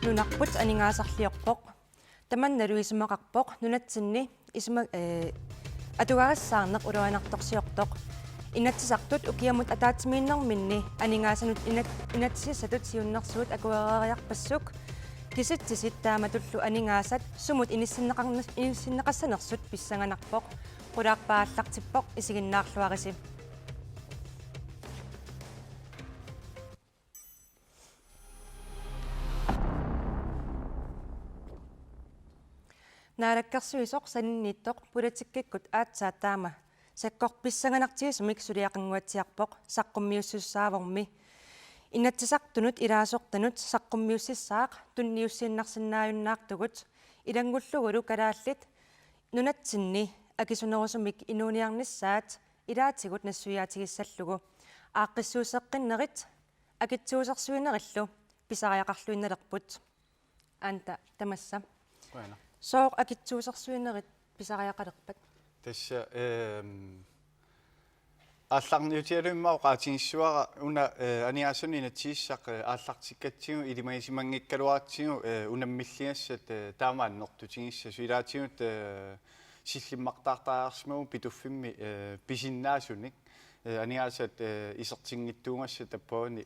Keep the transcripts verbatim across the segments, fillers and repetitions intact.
nunarput aningaasarliorpoq. Tamannalu isumaqarpoq nunatsinni isuma-, ee, atugarissaarneq uluanartorsiortoq. Inatsisartut ukiamut ataatsimiinnerminni aningaasanut inat-, inatsisissatut siunnersuut akuereeriarpassuk, kisitsisit taamatullu aningaasat sumut inissinneqarne-, inissinneqassanersut pissanganarpoq. Qulaarpaallartippoq, isiginnaarluarisi. Naalakkersuisoq saninniittoq politikkikkut aatsaat taama sakkortussanganartigisumik suliaqannguatsiarpoq saqqummiussissaavormi. Inatsisartunut ilaasortanut saqqummiussissaaq tunniussiinnarsinnaajunnaartugut, ilanngullugulu Kalaallit Nunatsinni akisunerusumik inuuniarnissaat ilaatigut nassuiaatigissallugu. Aaqqissuusseqqinnerit akitsuusersuinerillu pisariaqarluinnalerput. Anta, tamassa. Qujanaq. Sooq akitsuusersuinerit pisariaqalerpat? Tassa, ehm, aallarniutigalugu immaqa oqaatigissavara una, eh, aningaasanut inatsisissaq, eh, aallartikkatsigu ilimagisimanngikkaluaratsigu, eh, unammilligassat, eh, taama annertutigissasoq, ilaatigut, eh, sillimmartaartariaqarsimavugut Pituffimmi, eh, pisinnaasunik, eh, aningaasat, eh, isertinngitsuugassat tappavani,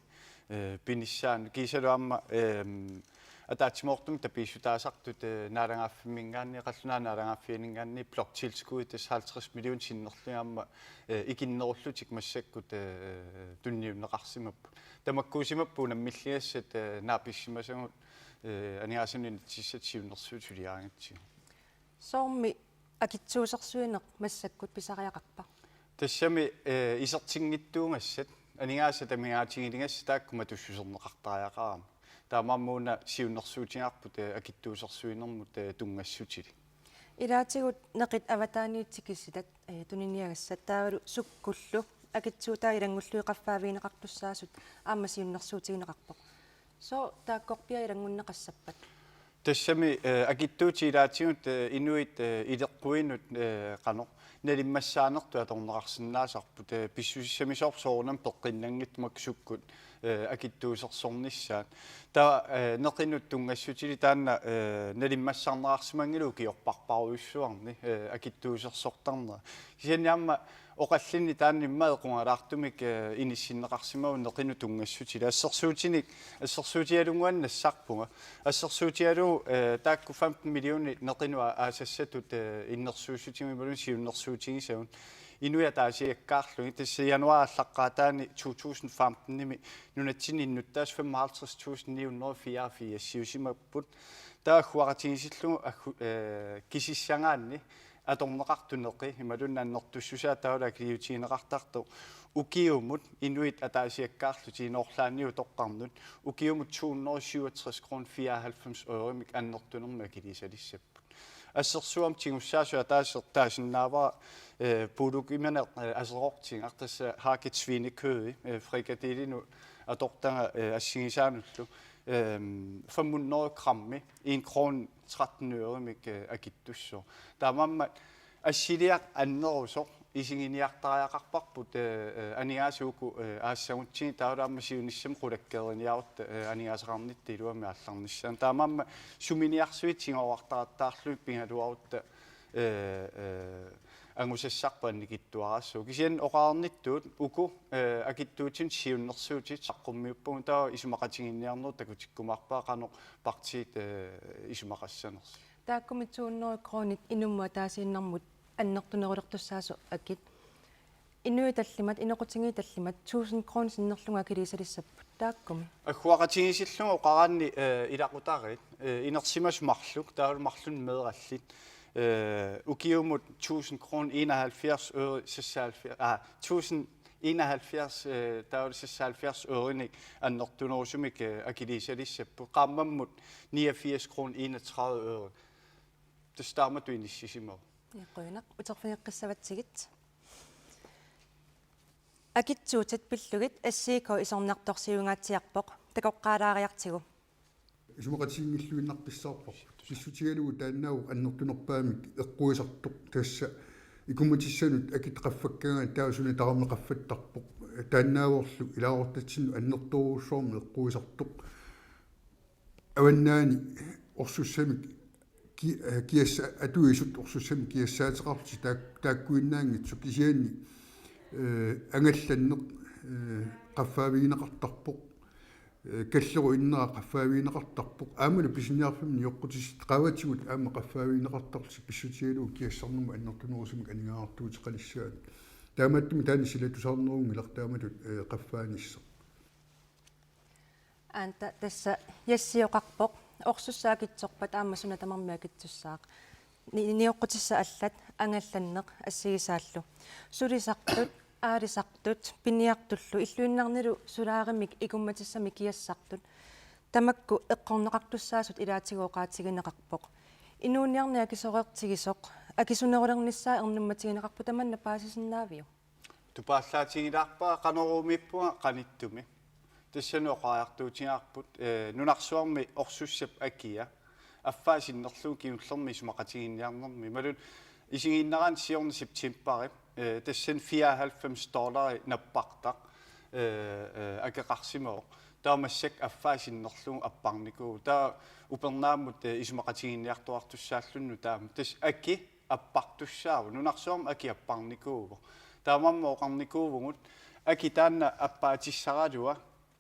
eh, pinissaanut. Kiisalu aamma, ehm, ataatsimoortumik tapiissutaasartut, eh, naalagaaffimminngaanniit, qallunaat naalagaaffianinngaanniit bloktilskud, tassa halvtreds millionit sinnerlugit aamma, eh, ikinnerullutik massakkut, eh, tunniunneqarsimapput. Tamakkuusimapput unammilligassat, eh, naapissimasagut, eh, aningaasanut inatsisissatut siunnersuutit suliarigatsigu. Soormi akitsuusersuineq massakkut pisariaqarpa? Tassami, eh, isertinngitsuugassat, aningaasat amigaatigiligassat taakku matussuserneqartariaqarami. Taamaammat una siunnersuutigaarput, eh, akitsuusersuinermut, eh, tunngassutilik. Ilaatigut neqit avataaniit tikissitat, eh, tuniniagassat, taavalu sukkullu akitsuutaat ilanngullugit qaffaavigineqartussaasut aamma siunnersuutigineqarpoq. Sooq taakkorpiaq ilanngunneqassappat? Tassami, eh, akitsuutit ilaatigut, eh, inuit, eh, ileqquinnut, eh, qanoq nalimmassaanertut atorneqarsinnaasarput, eh, pissusissamisoorput soorunami peqqinnanngitsut makku sukkut, eh, akitsuusersornissaat. Taava, eh, neqinut tunngassutilik taanna, eh, nalimmassarneqarsimanngilaq ukiorparparujussuarni, eh, akitsuusersortarnera. Kisianni aamma oqallinneq taanna immaqa equngalaartumik, eh, inissinneqarsimavoq neqinut tunngassutilik. Assersuutinik, assersuutigalunnguanik nassarpunga. Assersuutigalugu, eh, taakku femten millionit neqinut aa-, aasassatut, eh, innersuussutigut imaluunniit siunnersuutigisagut. Inuit ataasiakkaarlugit, tassa januaarip aallaqqaataani to tusind femtenimi nunatsinni innuttaasut femoghalvtreds tusind ni hundrede og fireogfirs-iusimapput. Taava agguaqatigiissillugu aggu-, eh, kisissagaanni atorneqartut neqit imaluunniit annertussusaat taavalu akiliutigineqartartoq ukiumut inuit ataasiakkaarlutik inorlaanniit utoqqarnut ukiumut to hundrede og syvogtres kroner fireoghalvfems øremik annertunermik akiliisalissapput. Assersuut aamma tigussaasut ataaseq taasinnaavara, eh, puulukimaneq, eh, aserortigaq, tassa hakket svinekød, eh, frikadelinut atortagaq, eh, assigisaanullu, ehm, fem hundrede grammi, en krone tretten øremik, eh, akittussooq. Taamaammat assiliaq annerusoq isiginiartariaqarparput, eh, eh, aningaasat uku, eh, aassagutsigit, taavalu aamma siunissami qulakkeeriniarutta, eh, aningaasaqarnitta iluamik aallarnissaanut. Taamaammat suminiarsuit tigooraartarattaarlugit pigaluarutta, eh, eh, angusassarput annikitsuararsuuvoq. Kisianni oqarnittut uku, eh, akitsuutinut siunnersuutit saqqummiuppagut, taava isumaqatiginninniarnerup takutikkumaarpara qanoq partiit, eh, isumaqassanersut. Taakkumi to hundrede kronit inummut ataasiinnarmut annertunerulertussaasoq akit. Inuit tallimat, inoqutigiit tallimat, tusind kroner sinnerlugu akiliisalissapput. Taakkumi. Agguaqatigiissillugu oqaraanni, eh, ilaqutariit, eh, inersimasut marluk, taavalu marlunnik meeraallit, eh, ukiumut tusind kroner enoghalvfjerds øre, seksoghalvfjerds, ah, tusind enoghalvfjerds, eh, taavalu seksoghalvfjerds ørenik annertunerusumik, eh, akiliisalissapput. Qaammammut niogfirs kroner enogtredive øre. Tassa taamatut inissisimavoq. Ja, qujanaq, uterfigeqqissavatsigit. Akitsuutit pillugit S I K isornartorsiuingaatsiarpoq, takoqqaalaariartigu. Isumaqatiginngilluinnartussaavarput. Pissutigalugu taannaavoq annertunerpaamik eqquisartoq, tassa ikummatissanut akit qaffakkagaanni taava suna tamarmi qaffattarpoq. Taannaavorlu ilaasortatsinnut annertoorujussuarmik eqquisartoq. avannaani orsussamik ki-, eh, kiassa-, atuisut orsussamik kiassaateqarlutik taak-, taakkuinnaanngitsut, kisianni, eh, angallanneq, eh, qaffaavigineqartarpoq, eh, kallerup innera qaffaavigineqartarpoq, aammalu pisiniarfimmi nioqqutissat qaavatigut aamma qaffaavigineqartarlutik pissutigalugu kiassarnermut annertunerusumik aningaasartuuteqalissaanut. Taamaattumik taanna silatusaarnerunngilaq taamatut, eh, qaffaanissaq. Aanta tassa Jessi oqarpoq, orsussat akitsorpat aamma suna tamarmi akitsussaaq. Ni-, nioqqutissat allat, angallanneq assigisaallu. Sulisartut, aalisartut, piniartullu, illuinnarnilu solaarimik ikummatissamik kiassartut. Tamakku eqqorneqartussaasut ilaatigut oqaatigineqarpoq. Inuuniarneq akisoreertigisoq, akisunerulernissaa ernummatigineqarpoq, tamanna paasisinnaaviuk? Tupaallaatigilaarpara, qanoruumiippunga qanittumi. Tassani oqariartuutigaarput, eh, nunarsuarmi orsussap akia affaa sinnerlugu kingullermi isumaqatigiinniarnermi. Imaluunniit isigiinnaraanni siorna septemberip, eh, tassani fireoghalvfems dollari nappartaq, eh, eh, akeqarsimavoq. Taava massakkut affaa sinnerlugu apparnikuuvoq. Taava upernaammut, eh, isumaqatigiinniartuartussaalluni taama. Tassa aki appartussaavoq, nunarsuarmi aki apparnikuuvoq. Taamaammat oqarnikuuvugut, aki taanna appaatissaralua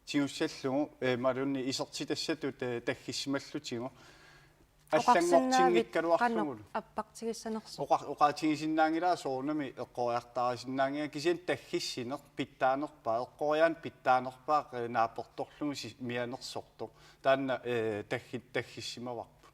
tigussallugu, eh, imaluunniit isertitassatut, eh, taggisimallugu. Oqarsinnaavit qanoq appartigissanersoq? Oqa-, oqaatigisinnaanngilara soorunami eqqoriartarisinnaannginnami, kisianni taggissineq pitsaanerpaaq, eqqoriaaneq pitsaanerpaaq, eh, naapertorlugu si-, mianersortoq. Taanna, eh, taggi-, taggissimavarput.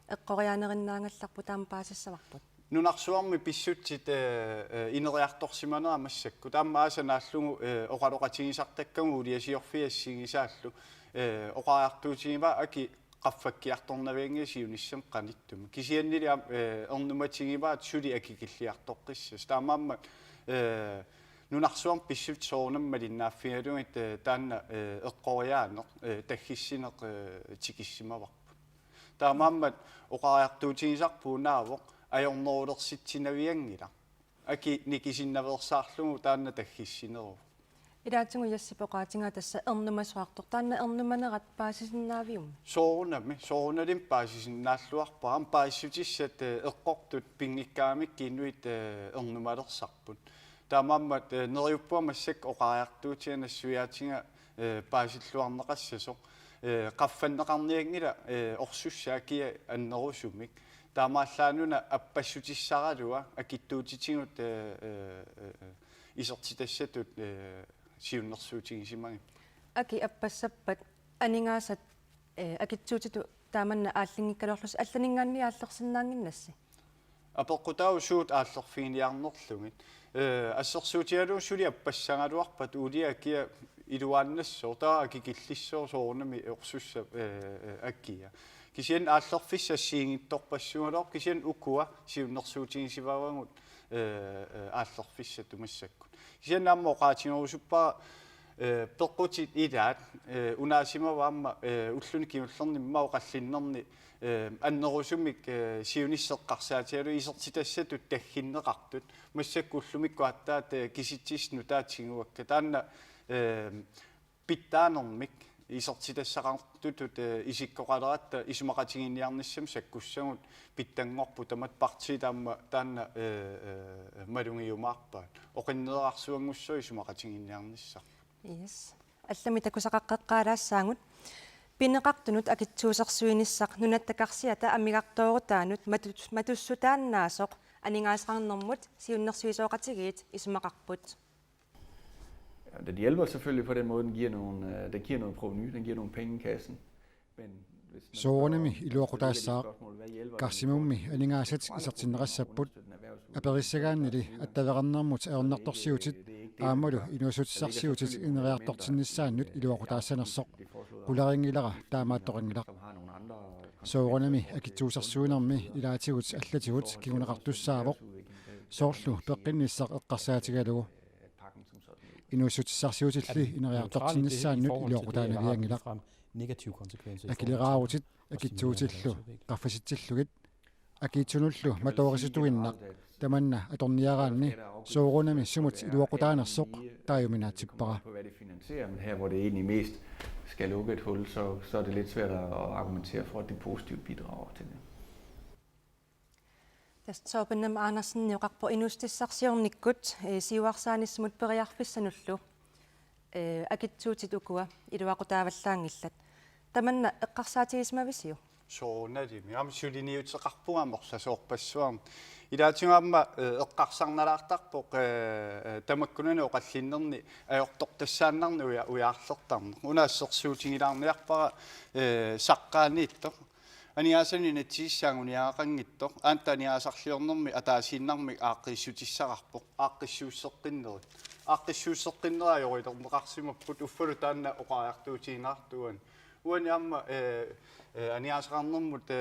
Eqqoriaanerinnaagallarput, taama paasissavarput. Nunarsuarmi pissutsit, eh, eh, ineriartorsimanera massakkut. Taama aasaq naallugu, eh, oqaloqatigisartakkagut uuliasiorfiit assigisaallu, eh, oqariartuutigivaa aki qaffakkiartornavianngilaq siunissami qanittumi. Kisiannili aamma, eh, ernumatigivaat suli akikilliartoqqissasoq. Taamaammat, eh, nunarsuarmi pissutsit soorunami malinnaaffigalugit, eh, taanna, eh, eqqoriaaneq, eh, taggissineq, eh, tikissimavarput. Taamaammat oqariartuutigisarput unaavoq ajornerulersitsinavianngilaq. Aki nikisinnaveersaarlugu taanna taggissineruvoq. Ilaatigut Jessip oqaatigaa tassa ernumasoqartoq. Taanna ernumanerat paasisinnaaviuk? Soorunami, soorunalimi paasisinnaalluarpara. Aamma paasissutissat, eh, eqqortut pinngikkaangamikkit inuit, eh, ernumalersarput. Taamaammat, eh, neriuppunga massakkut oqariartuutiga nassuiaatiga, eh, paasilluarneqassasoq. Eh, qaffanneqarnianngilaq, eh, orsussap akia annerusumik. Taamaallaat una appassutissaralua akitsuutitigut, eh, eh, eh, eh, isertitassatut, eh, siunnersuutigisimagipput. Aki appassappat aningaasat, eh, akitsuutitut taamanna aallinngikkaluarlusi allaninngaanniit aallersinnaannginnassi? Apeqqutaavoq suut aallerfiginiarnerlugit. Eh, assersuutigalugu suli appassagaluarpat ulia akia iluaannassooq, taava akikillissaaq soorunami orsussap, eh, eh, akia. Kisianni aallerfissat assigiinngitsorpassuugaluarput, kisianni ukua siunnersuutigisarpagut, eh, eh, aallerfissatut massakkut. Kisianni aamma oqaatigerusuppara, eh, peqqutit ilaat, eh, unaasimavaat aamma, eh, ulluni kingullerni immaqa oqallinnerni, eh, annerusumik, eh, siunissaq eqqarsaatigalugu isertitassatut tagginneqartut. Massakkut ullumikkut aatsaat, eh, kisitsisissat nutaat tiguakka. Taanna, eh, pitsaanermik isertitassaqartutut, eh, isikkoqaleratta isumaqatigiinniarnissamut sakkussagut pitsanngorput, tamatta partiit aamma taanna, eh, eh, malugiumaarpaat. Oqinnerarsuanngussaaq isumaqatigiinniarnissaq. Yes. Allamik takusaqaqqeqqaalaassaagut. Pineqartunut akitsuusersuinissaq Nunatta Karsiata amigartoorutaanut matus-, matussutaannaasoq aningaasaqarnermut siunnersuisoqatigiit isumaqarput. Ja, den hjælper selvfølgelig på den måde, den giver, nogle, øh, den giver noget proveny, den giver nogle penge i kassen. Men hvis man Soorunami iluaqutaassaaq. Karsimummi aningaasat isertinneqassapput. Aperissagaannili attaveqarnermut ajornartorsiutit aammalu inuussutissarsiutit ineriartortinnissaannut iluaqutaassanersoq. Qularinngilara, taamaattoqanngilaq. Soorunami akitsuusersuinermi ilaatigut allatigut kinguneqartussaavoq. Soorlu peqqinnissaq eqqarsaatigalugu. Inuussutissarsiutilli ineriartortinnissaannut iluaqutaanavianngilaq. Akileraarutit akitsuutillu qaffasitsillugit. Akiitsunullu matoorisituinnaq tamanna atorniaraanni soorunami sumut iluaqutaanersoq taajuminaatsippara. På, hvad det finansierer, men her hvor det egentlig mest skal lukke et hul, så, så er det lidt svært at, at argumentere for, at det positivt bidrager til det. Tassa Torben M. Andersen oqarpoq inuussutissarsiornikkut, eh, siuarsaanissamut periarfissanullu, eh, akitsuutit ukua iluaqutaavallaanngillat. Tamanna eqqarsaatigisimavisiuk? Soorunalimi. Aamma suliniuteqarpunga amerlasoorpassuarnik. Ilaatigut aamma, eh, eqqarsarnalaartarpoq, eh, eh, tamakkunani oqallinnerni ajortortassaannarnik uja-, ujaarlertarneq. Una assersuutigilaarniarpara, eh, saqqaaniittoq. Aningaasanut inatsisissaq anguniagaqanngitsoq, aamma aningaasarliornermi ataasiinnarmik aaqqissutissaqarpoq, aaqqissuusseqqinnerit. Aaqqissuusseqqinneri ajorilerneqarsimapput, uffalu taanna oqariartuutigineqartoq uani. Uani aamma, eh, eh, aningaasaqarnermut, eh, eh,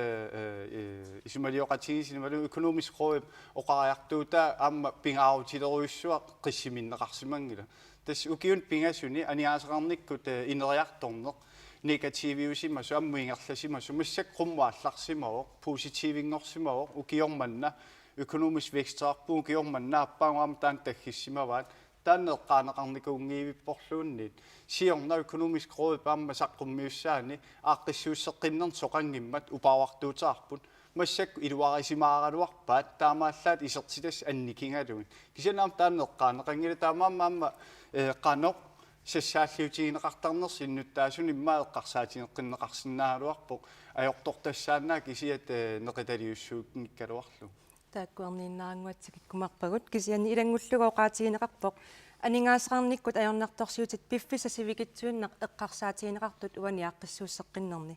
eh, isumalioqatigiissimalu Økonomisk Rådip oqariartuutaa aamma pingaarutilerujussuaq qissiminneqarsimanngilaq. Tassa ukiuni pingasuni aningaasaqarnikkut, eh, ineriartorneq negativiusimasoq, ammut ingerlasimasoq, massakkut qummut aallarsimavoq, positivinngorsimavoq, ukioq manna økonomisk væksteqarpugut, ukioq manna aappaagu aamma taanna taggissimavaat, taanna eqqaaneqarnikuunngivipporluunniit. Siorna Økonomisk Rådip aamma saqqummiussaani aaqqissuusseqqinnerni soqanngimmat uparuartuuteqarput. Massakkut iluarisimaaraluarpaat, taamaallaat isertitassat annikigalugit. Kisianni aamma taanna eqqaaneqanngilaq, taamaammat aamma, eh, qanoq sassaalliutigineqartarnersoq innuttaasunik immaqa eqqarsaatigeqqinneqarsinnaagaluarpoq, ajortortassaannaat kisiat, eh, neqitaliussuunngikkaluarlugu. Taakkuarniinnarannguatsikikkumaarpagut, kisianni ilanngullugu oqaatigineqarpoq aningaasaqarnikkut ajornartorsiutit piffissaq sivikitsuinnaq eqqarsaatigineqartut uani aaqqissuusseqqinnerni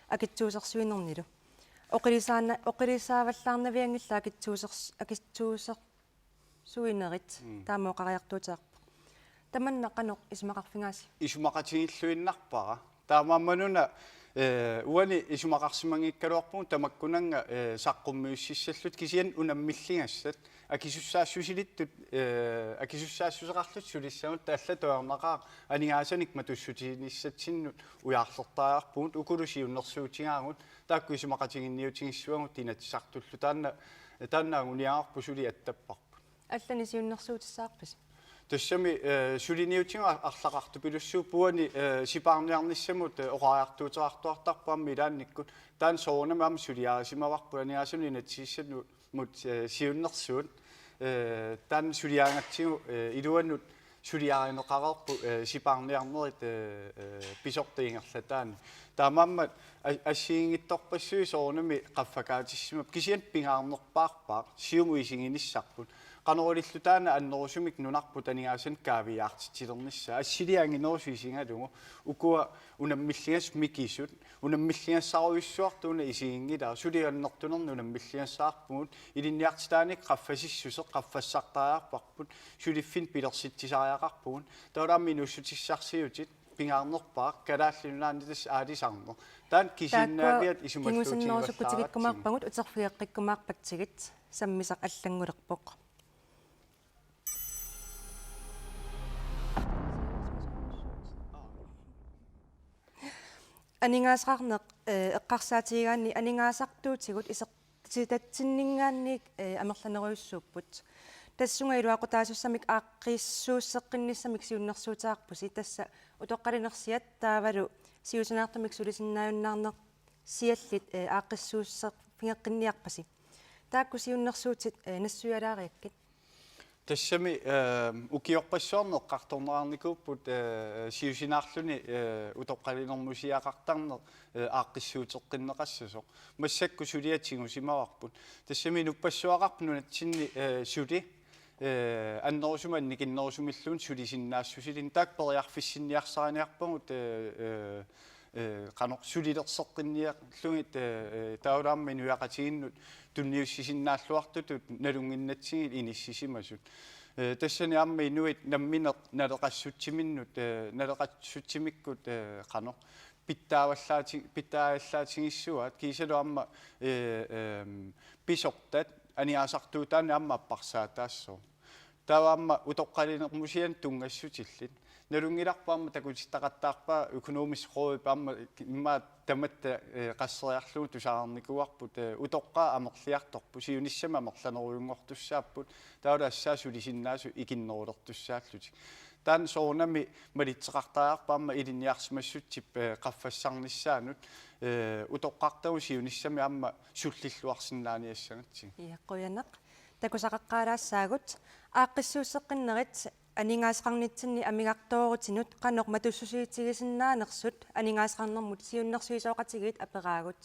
akitsuusersuinernilu. Oqilisaana-, oqilisaavallaarnavianngillat akitsuusers-, akitsuusersuinerit. Mm. Taama oqariartuuteqarpoq. Tamanna qanoq isumaqarfigaasi? Isumaqatigiilluinnarpara. Taamaammat una, eh, uani isumaqarsimanngikkaluarpugut tamakkunannga, eh, saqqummiussissallutik kisianni unammilligassat. Akisussaassusilittut, eh, akisussaassuseqarlutik sulissamut allatut ajornaqaaq aningaasanik matussutiginissatsinnut ujaarlertariaqarpugut, ukulu siunnersuutigaagut, taakku isumaqatiginniutigissavarput Inatsisartullu, taanna, taanna anguniagarput suli attapparput. Allanik siunnersuutissavarpisi? Tassami, eh, suliniutigut arlaqartupilussuupput uani, eh, sipaarniarnissamut, eh, oqariartuuteqartuartarpoq aamma ilaannikkut, taanna soorunami aamma suliarisimavarput aningaasanut inatsisissanut mut, eh, siunnersuut, eh, taanna suliagatsigu, eh, iluanut suliarineqareerput, eh, sipaarniarnerit, eh, eh, pisortat ingerlataanni. Taamaammat a-, assigiinngitsorpassuit soorunami qaffakaatissimapput, kisianni pingaarnerpaarpaaq, siumut isiginissarput. Qanoq ililluta taanna annerusumik nunarput aningaasanik kaaviiaartitsilernissaa. Assiliaq anginerusut isigalugu, ukua unammilligassat mikisut, unammilligassarujussuartut una isiginngilaat, suli annertunerni unammilligassarpugut, ilinniartitaanik qaffasissuseq qaffassartariaqarparput, suliffinnik pilersitsisariaqarpugut, taavalu aamma inuussutissarsiutit, pingaarnerpaaq, Kalaallit Nunaanni tassa aalisarneq. Taanna kisiinnaaviat isumalluutigivallaaratsigu. Taakkua kingusinnerusukkutigiikkumaarpagut, uterfigeqqikkumaarpatsigit, sammisaq allanngulerpoq. Aningaasaqarneq, eh, eqqarsaatigigaanni aningaasartuutigut isertitatsinninngaanniit, eh, amerlanerujussuupput. Tassunga iluaqutaasussamik aaqqissuusseqqinnissamik siunnersuuteqarpusi, tassa utoqqalinersiat taavalu siusinaartumik sulisinnaajunnaarnersiallit, eh, aaqqissuusseqqinngiarpasi. Taakku siunnersuutit, eh, nassuialaariakkit. Tassami, eh, ukiorpassuarni eqqartorneqarnikuupput, eh, siusinaarluni, eh, utoqqalinermusiaqartarneq, eh, aaqqissuuteqqinneqassasoq. Massakkut suliat tigusimavarput. Tassami inuppassuaqarpoq nunatsinni, eh, suli, eh, annerusumik annikinnerusumilluunniit sulisinnaassusilinnut. Taakku periarfissinniarsariniarpagut, eh, eh, eh, qanoq sulilerseqqinniarlugit, eh, eh, taavalu aamma inuiaqatigiinnut tunniussisinnaalluartutut nalunnginnatsigit inissisimasut. Eh, tassani aamma inuit nammineq naleqassutsiminnut, eh, naleqassutsimikkut, eh, qanoq pitsaavallaati-, pitsaavallaatigissuaat kiisalu aamma, eh, ehm, pisortat aningaasartuutaanni aamma apparsaataassooq. Taava aamma utoqqalinermusianik tunngassutillit. Nalunngilarput aamma takutittaqattaarpaa Økonomisk Rådip aamma immaqa tamatta, eh, qasseriarlugu tusarnikuuarput, eh, utoqqaat amerliartorput, siunissami amerlanerujunngortussaapput, taavalu assaat sulisinnaasut ikinnerulertussaallutik. Taanna soorunami malitseqartariaqarpoq aamma ilinniarsimassutsip, eh, qaffassarnissaanut, eh, utoqqartagut siunissami aamma sullilluarsinnaaniassagatsigit. Ja, qujanaq. Takusaqaqqaalaassaagut. Aaqqissuusseqqinnerit aningaasaqarnitsinni amigartoorutinut qanoq matussusiitigisinnaanersut aningaasaqarnermut siunnersuisoqatigiit aperaagut.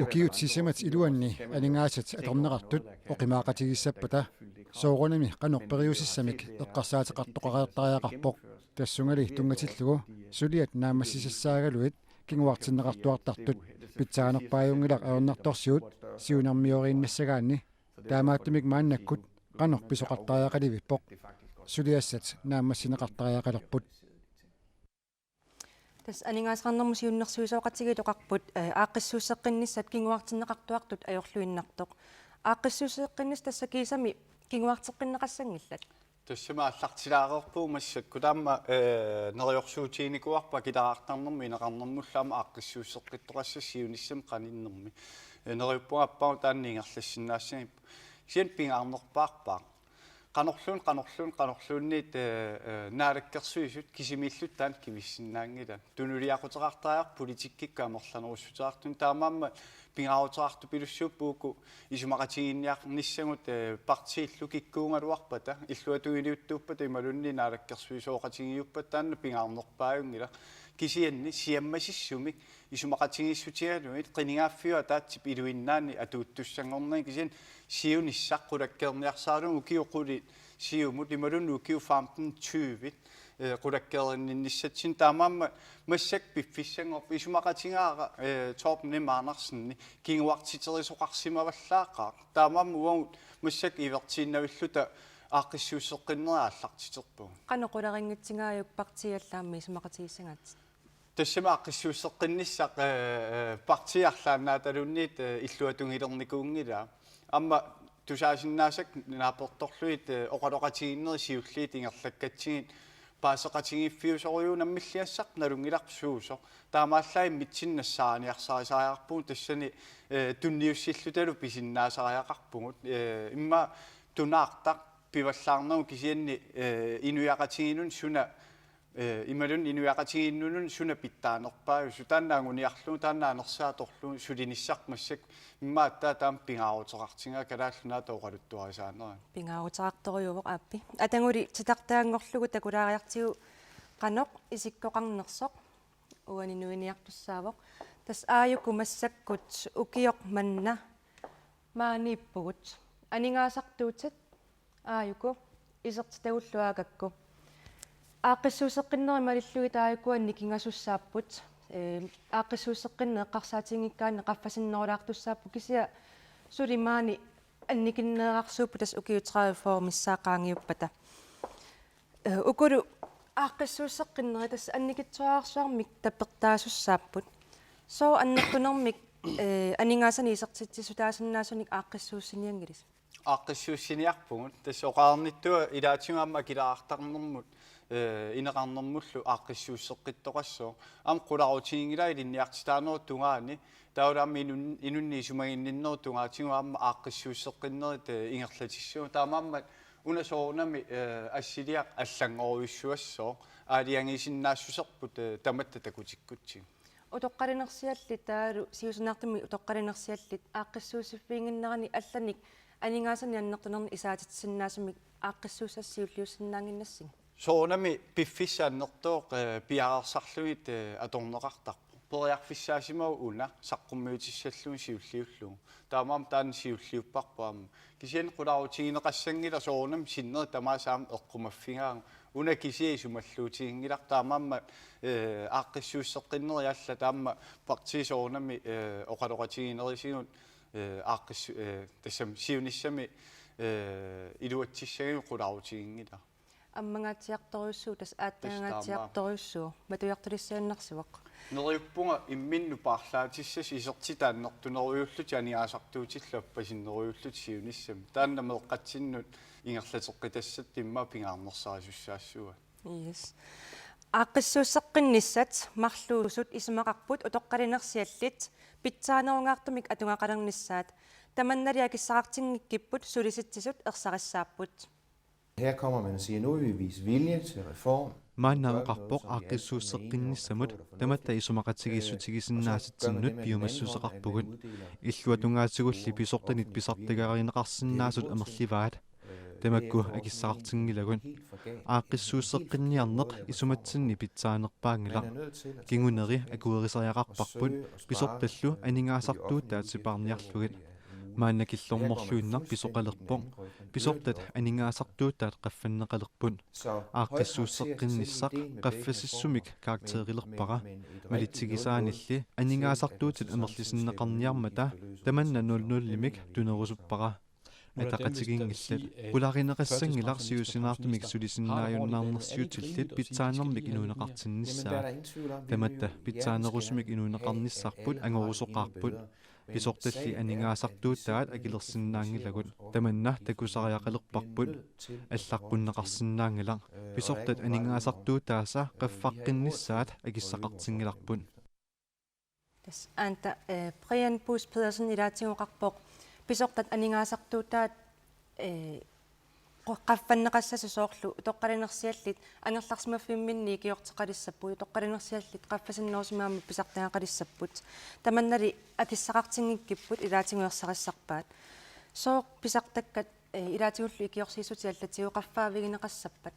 Ukiut sisamat iluanni aningaasat atorneqartut oqimaaqatigiissappata soorunami qanoq periusissamik eqqarsaateqartoqareertariaqarpoq. Tassungali tunngatillugu suliat naammassisassaagaluit kinguartinneqartuartartut pitsaanerpaajunngilaq ajornartorsiut siunermioriinnassagaanni. Taamaattumik maannakkut qanoq pisoqartariaqalivippoq. Suliassat naammassineqartariaqalerput. Tassa aningaasaqarnermut siunnersuisoqatigiit oqarput, eh, aaqqissuusseqqinnissat kinguartinneqartuartut ajorluinnartoq. Aaqqissuusseqqinnissat tassa kiisami kinguarteqqinneqassanngillat. Tassami aallartilaareerpugut massakkut aamma, eh, neriorsuutiginikuuarput akileraartarnermut ineqarnermullu aamma aaqqissuusseqqittoqassasut siunissami qaninnermi. Eh, neriuppunga appagut taanna ingerlassinnaassagippoq. Kisianni pingaarnerpaarpaaq. Qanorluunniit, qanorluunniit, qanorluunniit, eh, eh, naalakkersuisut kisimiillutik taanna kivissinnaanngillat. Tunuliaqutaqartariaqarpoq politikkikkut amerlanerussuteqartuni, taamaammat pingaaruteqartupilussuupput uku isumaqatigiinniarnissagut, eh, partiillu kikkuugaluarpata illuatungiliuttuuppata imaluunniit naalakkersuisooqatigiuppata taanna pingaarnerpaajunngilaq. Kisianni siammasissumik isumaqatigiissutigalugit qinigaaffiup ataatsip iluinnaani atuuttussanngornani kisianni siunissaq qulakkeerniarsaralugu ukiut qulit siumut imaluunniit ukiut femten tyve, eh, qulakkeerinninnissatsinnik taamaammat massakkut piffissanngorpoq isumaqatigaara, eh, Torben M. Andersen kinguartiterisoqarsimavallaaqaaq. Taamaammat uagut massakkut ivertiinnavilluta aaqqissuusseqqinnerit aallartiterpagut. Qanoq qularinngitsingaajuk partiit allat aamma isumaqatigissagaatsit? Tassami aaqqissuusseqqinnissaq, eh, eh, partiit arlaannaataluunniit, eh, illuatungilernikuunngilaa. Aamma tusaasinnaasakka naapertorlugit, eh, oqaloqatigiinnerit siulliit ingerlakkatsigit paaseqatigiiffiusorujuuvoq, nammilligassaq nalunngilarput suusoq. Taamaallaat immitsinnut nassaariniarsarisariaqarpugut tassani, eh, tunniussillutalu pisinnaasariaqarpugut. Eh, immaqa tunaartaq pivallaarnagu kisianni, eh, inuiaqatigiinnut suna, eh, imaluunniit inuiaqatigiinnut suna pitsaanerpaajusoq. Taanna anguniarlugu, taanna anersaat atorlugu sulinissaq massakkut immaqa aamma taama pingaaruteqartigaa Kalaallit Nunaata oqaluttuarisaanerani. Pingaaruteqartorujuuvoq aappi. Ataguli titartaanngorlugu takulaariartigu qanoq isikkoqarnersoq uani nuiniartussaavoq. Tassa aajuku massakkut ukioq manna maaniippugut. Aningaasartuutit aajuku isertitagullu aagakku. Aaqqissuusseqqinnerit malillugit aajuku annikingasussaapput. Ee, aaqqissuusseqqinneq eqqarsaatiginngikkaanni qaffasinnerulaartussaapput kisianni suli maani annikinneerarsuupput tassa ukiut tredive-fyrre missaat qaangiuppata. Ee, ukulu aaqqissuusseqqinnerit tassa annikitsuararsuarmik tapertaasussaapput. Sooq annertunermik, ee, aningaasanik isertitsissutaasinnaasunik aaqqissuussinianngilisi? Aaqqissuussiniarpugut. Tassa oqarnittut ilaatigut aamma akileraartarnermut, ee, ineqarnermullu aaqqissuusseqqittoqassooq. Aamma qularutiginngilara ilinniartitaanerup tungaani. Taavalu aamma inun-, inunnik isumaginninnerup tungaatigut aamma aaqqissuusseqqinnerit, ee, ingerlatissagut. Taamaammat una soorunami, ee, assiliaq allanngorujussuassooq. Aalajangiisinnaassuserput, ee, tamatta takutikkutsigu. Utoqqalinersiallit taavalu siusinaartumik utoqqalinersiallit aaqqissuussiffiginnginneranni allanik aningaasanik annertunernik isaatitsisinnaasumik aaqqissuussassat siulliussinnaannginnassigit? Soorunami piffissaq annertooq, ee, piareersarlugit, ee, atorneqartarpoq. Periarfissaasimavoq una saqqummiutissallugu siulliullugu. Taamaammat taanna siulliupparput aamma. Kisianni qularutigineqassanngilaq soorunami sinneri tamaasa aamma eqqumaffigaagut. Una kisiat isumalluutiginngilaq taamaammat, ee, aaqqissuusseqqinneri allat aamma partiit soorunami, ee, oqaloqatiginerisigut, ee, aaqqissu-, ee, tassami siunissami, ee, iluatsissagigut qularutiginngilaq. Ammanngaatsiartorujussuuvoq, tassa aatsagangaatsiartorujussuuvoq, matujartulissiinnarsivoq. Neriuppunga imminnut paarlaatissasut isertitat annertunerujullutik aningaasartuutillu appasinnerujullutik siunissami. Taanna meeqqatsinnut ingerlateqqitassat immaqa pingaarnersarisussaassuuaat. Yes. Aaqqissuusseqqinnissat marluusut isumaqarput utoqqalinersiallit pitsaanerungaartumik atugaqalernissaat. Tamannali akissaqartinngikkipput sulisitsisut ersarissaapput. Her kommer man og siger, nu vil vi vise vilje til reform. Maanna oqarpoq aaqqissuusseqqinnissamut tamatta isumaqatigiissutigisinnaasatsinnut piumassuseqarpugut. Illuatungaatigulli pisortanit pisartagarineqarsinnaasut amerlivaat. Tamakku akissaqartinngilagut. Aaqqissuusseqqinniarneq isumatsinni pitsaanerpaanngilaq. Kinguneri akuerisariaqarparput pisortallu aningaasartuutaat sipaarniarlugit. Maanna killormorluinnaq pisoqalerpoq. Pisortat aningaasartuutaat qaffanneqalerput. Aaqqissuusseqqinnissaq qaffasissumik karakterilerpara. Malitsigisaanilli aningaasartuutit amerlisinneqarniarmata tamanna nul nulimik tunerusuppara. Ataqatigiinngillat. Qularineqassanngilaq siusinaartumik sulisinnaajunnaarnersiutillit pitsaanermik inuuneqartinnissaa. Tamatta pitsaanerusumik inuuneqarnissarput angorusoqaarput. Pisortalli aningaasartuutaat akilersinnaanngilagut. Tamanna takusariaqalerparput. Allaqqunneqarsinnaanngilaq. Pisortat aningaasartuutaasa qaffaqqinnissaat akissaqartinngilarput. Tassa aamma, eh, Brian Buus Pedersen ilaatigut oqarpoq pisortat aningaasartuutaat, eh, qu-, qaffanneqassasoq soorlu utoqqalinersiallit angerlarsimaffimminni ikiorteqalissapput, utoqqalinersiallit qaffasinnerusunik aamma pisartagaqalissapput. Tamannali akissaqartinngikkipput ilaatigut ersarissarpaat. Sooq pisartakkat, eh, ilaatigullu ikiorsiissutit allatigut qaffaavigineqassappat?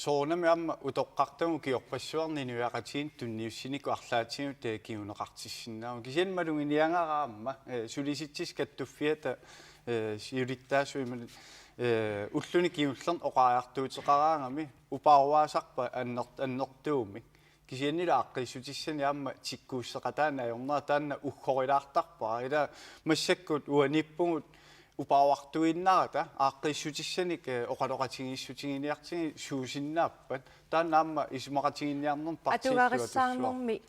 Soorunami aamma utoqqartagut ukiorpassuarni inuiaqatigiinnut tunniussinikkut arlaatigut, eh, kinguneqartissinnaavagut. Kisianni maluginiagara aamma, eh, Sulisitsisut Kattuffiata, eh, siulittaasup imaluunniit, eh, ulluni kingullerni oqariartuuteqaraangami upaaruaasarpat anner-, annertuumik. Kisiannili aaqqiissutissanik aamma tikkuusseqataanneq ajornera taanna uggorilaartarpara. Ila massakkut uaniippugut upaaruartuinnarata aaqqiissutissanik, eh, oqaloqatigiissutiginiartigit suusinnaappat. Taanna aamma isumaqatigiinniarnermut partiillu atussuarput. Atugarissaarnermi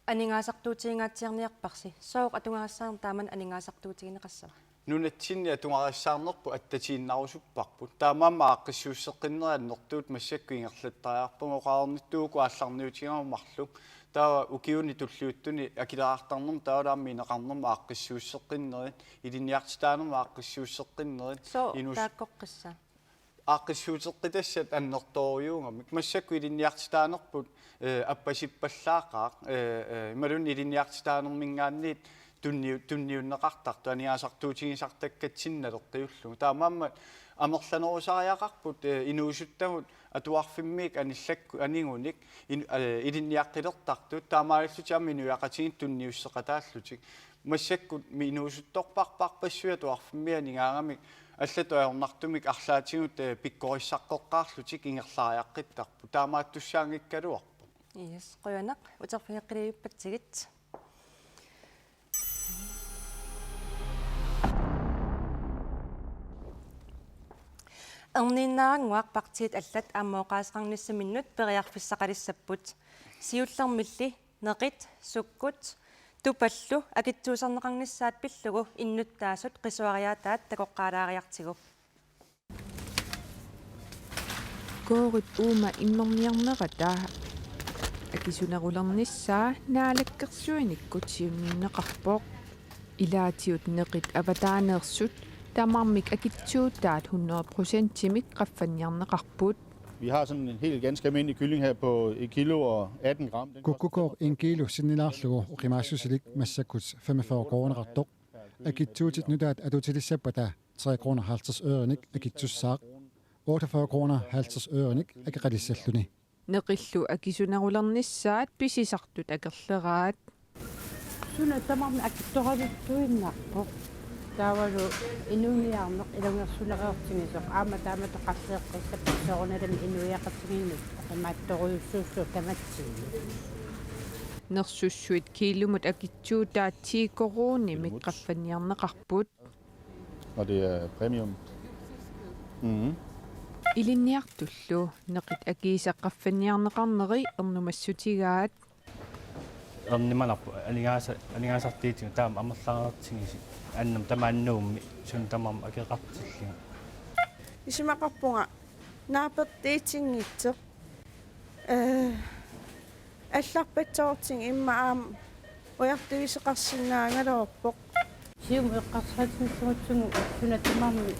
aningaasartuutigingaatsiarniarparsi. Sooq atugarissaarneq taamani aningaasartuutigineqassava? Nunatsinni atugarissaarnerput attatiinnarusupparput. Taamaammat aaqqissuusseqqinneri annertuut massakkut ingerlattariaqarpagut, oqarnittut uku aallarniutigalugu marluk. Taava ukiuni tulliuttuni akileraartarnermi taavalu aamma ineqarnermi aaqqissuusseqqinnerit, ilinniartitaanermi aaqqissuusseqqinnerit. Sooq inus- taakkoqqissaaq? Aaqqissuuteqqitassat annertoorujuugamik. Massakkut ilinniartitaanerput, eh, appasippallaaqaaq, eh, eh, imaluunniit ilinniartitaanermiingaanniit tunniu-, tunniunneqartartut aningaasartuutigisartakkatsinnik naleqqiullugu. Taamaammat amerlanerusariaqarput, eh, inuusuttagut atuarfimmiit anillakku-, anigunik in-, eh, ilinniaqqilertartut, taamaalillutik aamma inuiaqatigiinnut tunniusseqataallutik. Massakkut mi-, inuusuttorparparpassuit atuarfimmiit anigaagamik allatut ajornartumik arlaatigut, eh, pikkorissaqqeqqaarlutik ingerlariaqqittarput. Taamaattussaanngikkaluarpoq. Yes, qujanaq, uterfigeqqilivippatsigit. Erniinnaarannguaq partiit allat aamma oqaaseqarnissaminnut periarfissaqalissapput. Siullermilli neqit, sukkut, tupallu akitsuuserneqarnissaat pillugu innuttaasut qisuariaataat takoqqaalaariartigu. Koorit uuma immerniarnerata akisunerulernissaa Naalakkersuinikkut siunniunneqarpoq. Ilaatigut neqit avataaneersut tamarmik akitsuutaat hundrede procentimik qaffanniarneqarput. Vi har sådan en helt ganske almindelig kylling her på et kilo og atten gram. Den koster Kukkukooq en kilo sinnilaarlugu oqimaassusilik massakkut femogfyrre kroneqartoq. Akitsuutit nutaat atuutilissappata tre kroner halvtreds ørenik akitsussaaq. Otteogfyrre kroner halvtreds ørenik akeqalissalluni. Neqillu akisunerulernissaat pisisartut akerleraat. Suna tamarmi akitsoraluttuinnarpoq. Taavalu inuuniarneq ilungersuneriartigisoq aamma taamatut qalleeqqissapput soorunalimi inuiaqatigiinnut oqimaatsorujussuussaaq tamatsinnut. Nersussuit kiilumut akitsuutaat ti koruunimik qaffanniarneqarput. Og det er premium. Mhm. Ilinniartullu neqit akiisa qaffanniarneqarneri ernumassutigaat. Ernimanarpoq aningaasa-, aningaasartiutigut taama amerlareertigisi annam tamaani Nuummi suna tamarmi akeqartillugu. Isumaqarpunga naapertuutinngitsoq. Eh, allarpassuartigut immaqa aamma ujartuisoqarsinnaagaluarpoq. Siumut eqqarsaatigissagutsigu suna tamarmi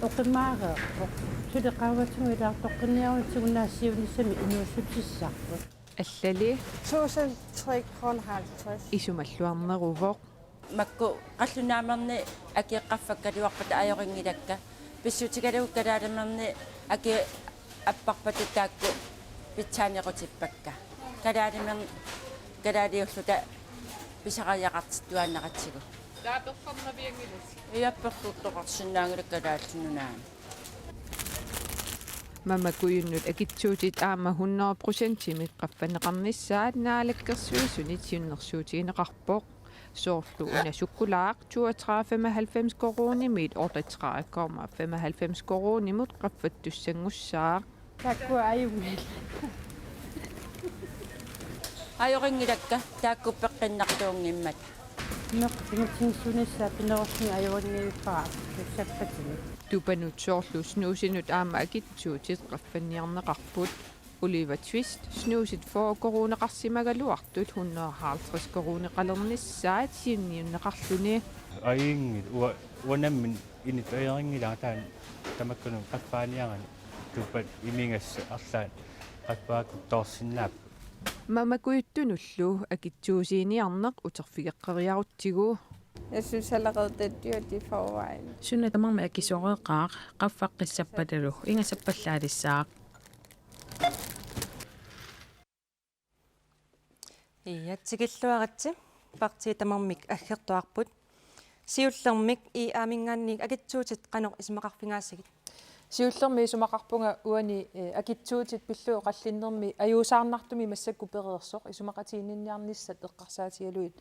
Oqimaareerpoq. Suli qaavatigut ilaartoqqinniarlugu tigunnaassiuunissami inuussutissarput. Allali. Tusind tre kroner halvtreds. Isumalluarneruvoq. Makku qallunaamerni akieqqaffakkaluarpata ajorinngilakka. Pissutigalugu kalaalimernit akia apparpata taakku pitsaanequtippakka. Kalaalimern-, kalaaliulluta pisariaqartittuaannaratsigu. Taava persornavianngilasi? Ia, persortoqarsinnaanngilakka Kalaallit Nunaanni. Mamakujunnut akitsuutit aamma hundrede procentimik qaffanneqarnissaat Naalakkersuisuni siunnersuutigineqarpoq. Soorlu una sukkulaaq toogtredive komma halvfems koruunimit otteogtredive komma femoghalvfems koruunimut qaffattussanngussaaq. Taakkua ajunngillat. Ajorinngilakka taakku peqqinnartuunngimmata. Meeqqat imatinngitsuunissaat pinerussunit ajorinngilluinnarpata tusappatini. Tupanut soorlu snuusinut aamma akitsuutit qaffanniarneqarput. Oliver Twist, snuusit fyrre koruuneqarsimagaluartut hundrede halvtreds koruuneqalernissaat siunniunneqarluni. Ajunngilaq, ua-, uanga nammineq init ajorinngilanga taanna tamakkununnga qaffaaniarani, tupat imigassat arlaat qaffaakuttoorsinnaapput. Mamakujuttunullu akitsuusiiniarneq uterfigeqqeriarutsigu. Jeg synes allerede, det er dyrt i forvejen. Suna tamarmi akisoreqaaq, qaffaqqissappatalu ingasappallaalissaaq. Ia, tikilluaritsi. Partiit tamarmik aggertuarput. Siullermik I A-minngaanniit akitsuutit qanoq isumaqarfigaasigit? Siullermik isumaqarpunga uani, eh, akitsuutit pillugit oqallinnermi ajuusaarnartumik massakkut pereersoq isumaqatiginninniarnissat eqqarsaatigalugit.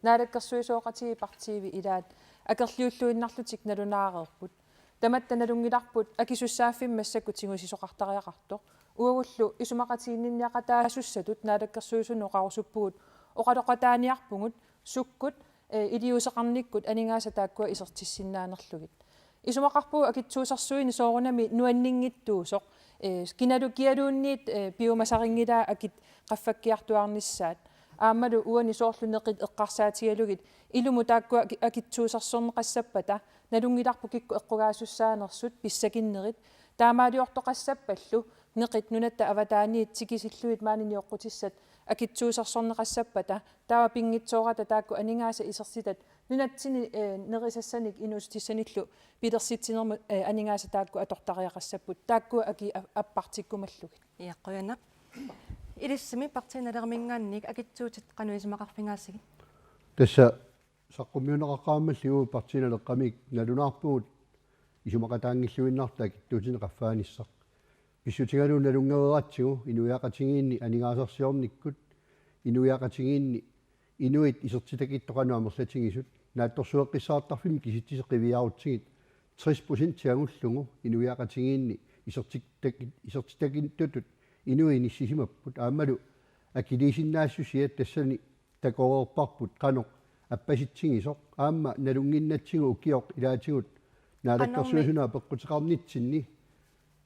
Naalakkersuisooqatigiit partiivit ilaat akerliulluinnarlutik nalunaareerput. Tamatta nalunngilarput akisussaaffimmik massakkut tigusisoqartariaqartoq. Uagullu isumaqatiginninniaqataasussatut naalakkersuisunut oqarusuppugut oqaloqataaniarpugut sukkut, eh, iliuuseqarnikkut aningaasat taakkua isertissinnaanerlugit. Isumaqarpugut akitsuusersuineq soorunami nuanninngitsuusoq, eh, kinaluunniit, eh, piumasarinngilaa akit qaffakkiartuaarnissaat. Aammalu uani soorlu neqit eqqarsaatigalugit ilumut taakkua aki-, akitsuusersorneqassappata nalunngilarput kikkut eqqugaasussaannersut pissakinnerit. Taamaaliortoqassappallu neqit nunatta avataaniit tikisillugit maani nioqqutissat akitsuusersorneqassappata, taava pinngitsoorata taakku aningaasat isertitat nunatsinni, eh, nerisassanik inuussutissanillu pilersitsinermut, eh, aningaasat taakku atortariaqassapput. Taakku akii a-, appartikkumallugit. Ia, qujanaq. Ilissimi Partii Naleraminngaanniit akitsuutit qanoq isumaqarfigaasigit? Tassa saqqummiunneqaqqaarmalli uagut Partii Naleqqamit nalunaarpugut isumaqataanngilluinnarluta akitsuutinik qaffaanissaq. Pissutigalugu nalunngereeratsigu inuiaqatigiinni aningaasarsiornikkut, inuiaqatigiinni inuit isertitakittoq qanoq amerlatigisut, naatsorsueqqissaartarfimmik kisitsisit qiviarutsigit tres procent angullugu inuiaqatigiinni isertitak-, isertitakittutut inuit inissisimapput, aammalu akiliisinnaassusiat tassani takoreerparput qanoq appasitsigisoq, aamma nalunnginnatsigu ukioq ilaatigut Naalakkersuisuni apeqquteqarnitsinni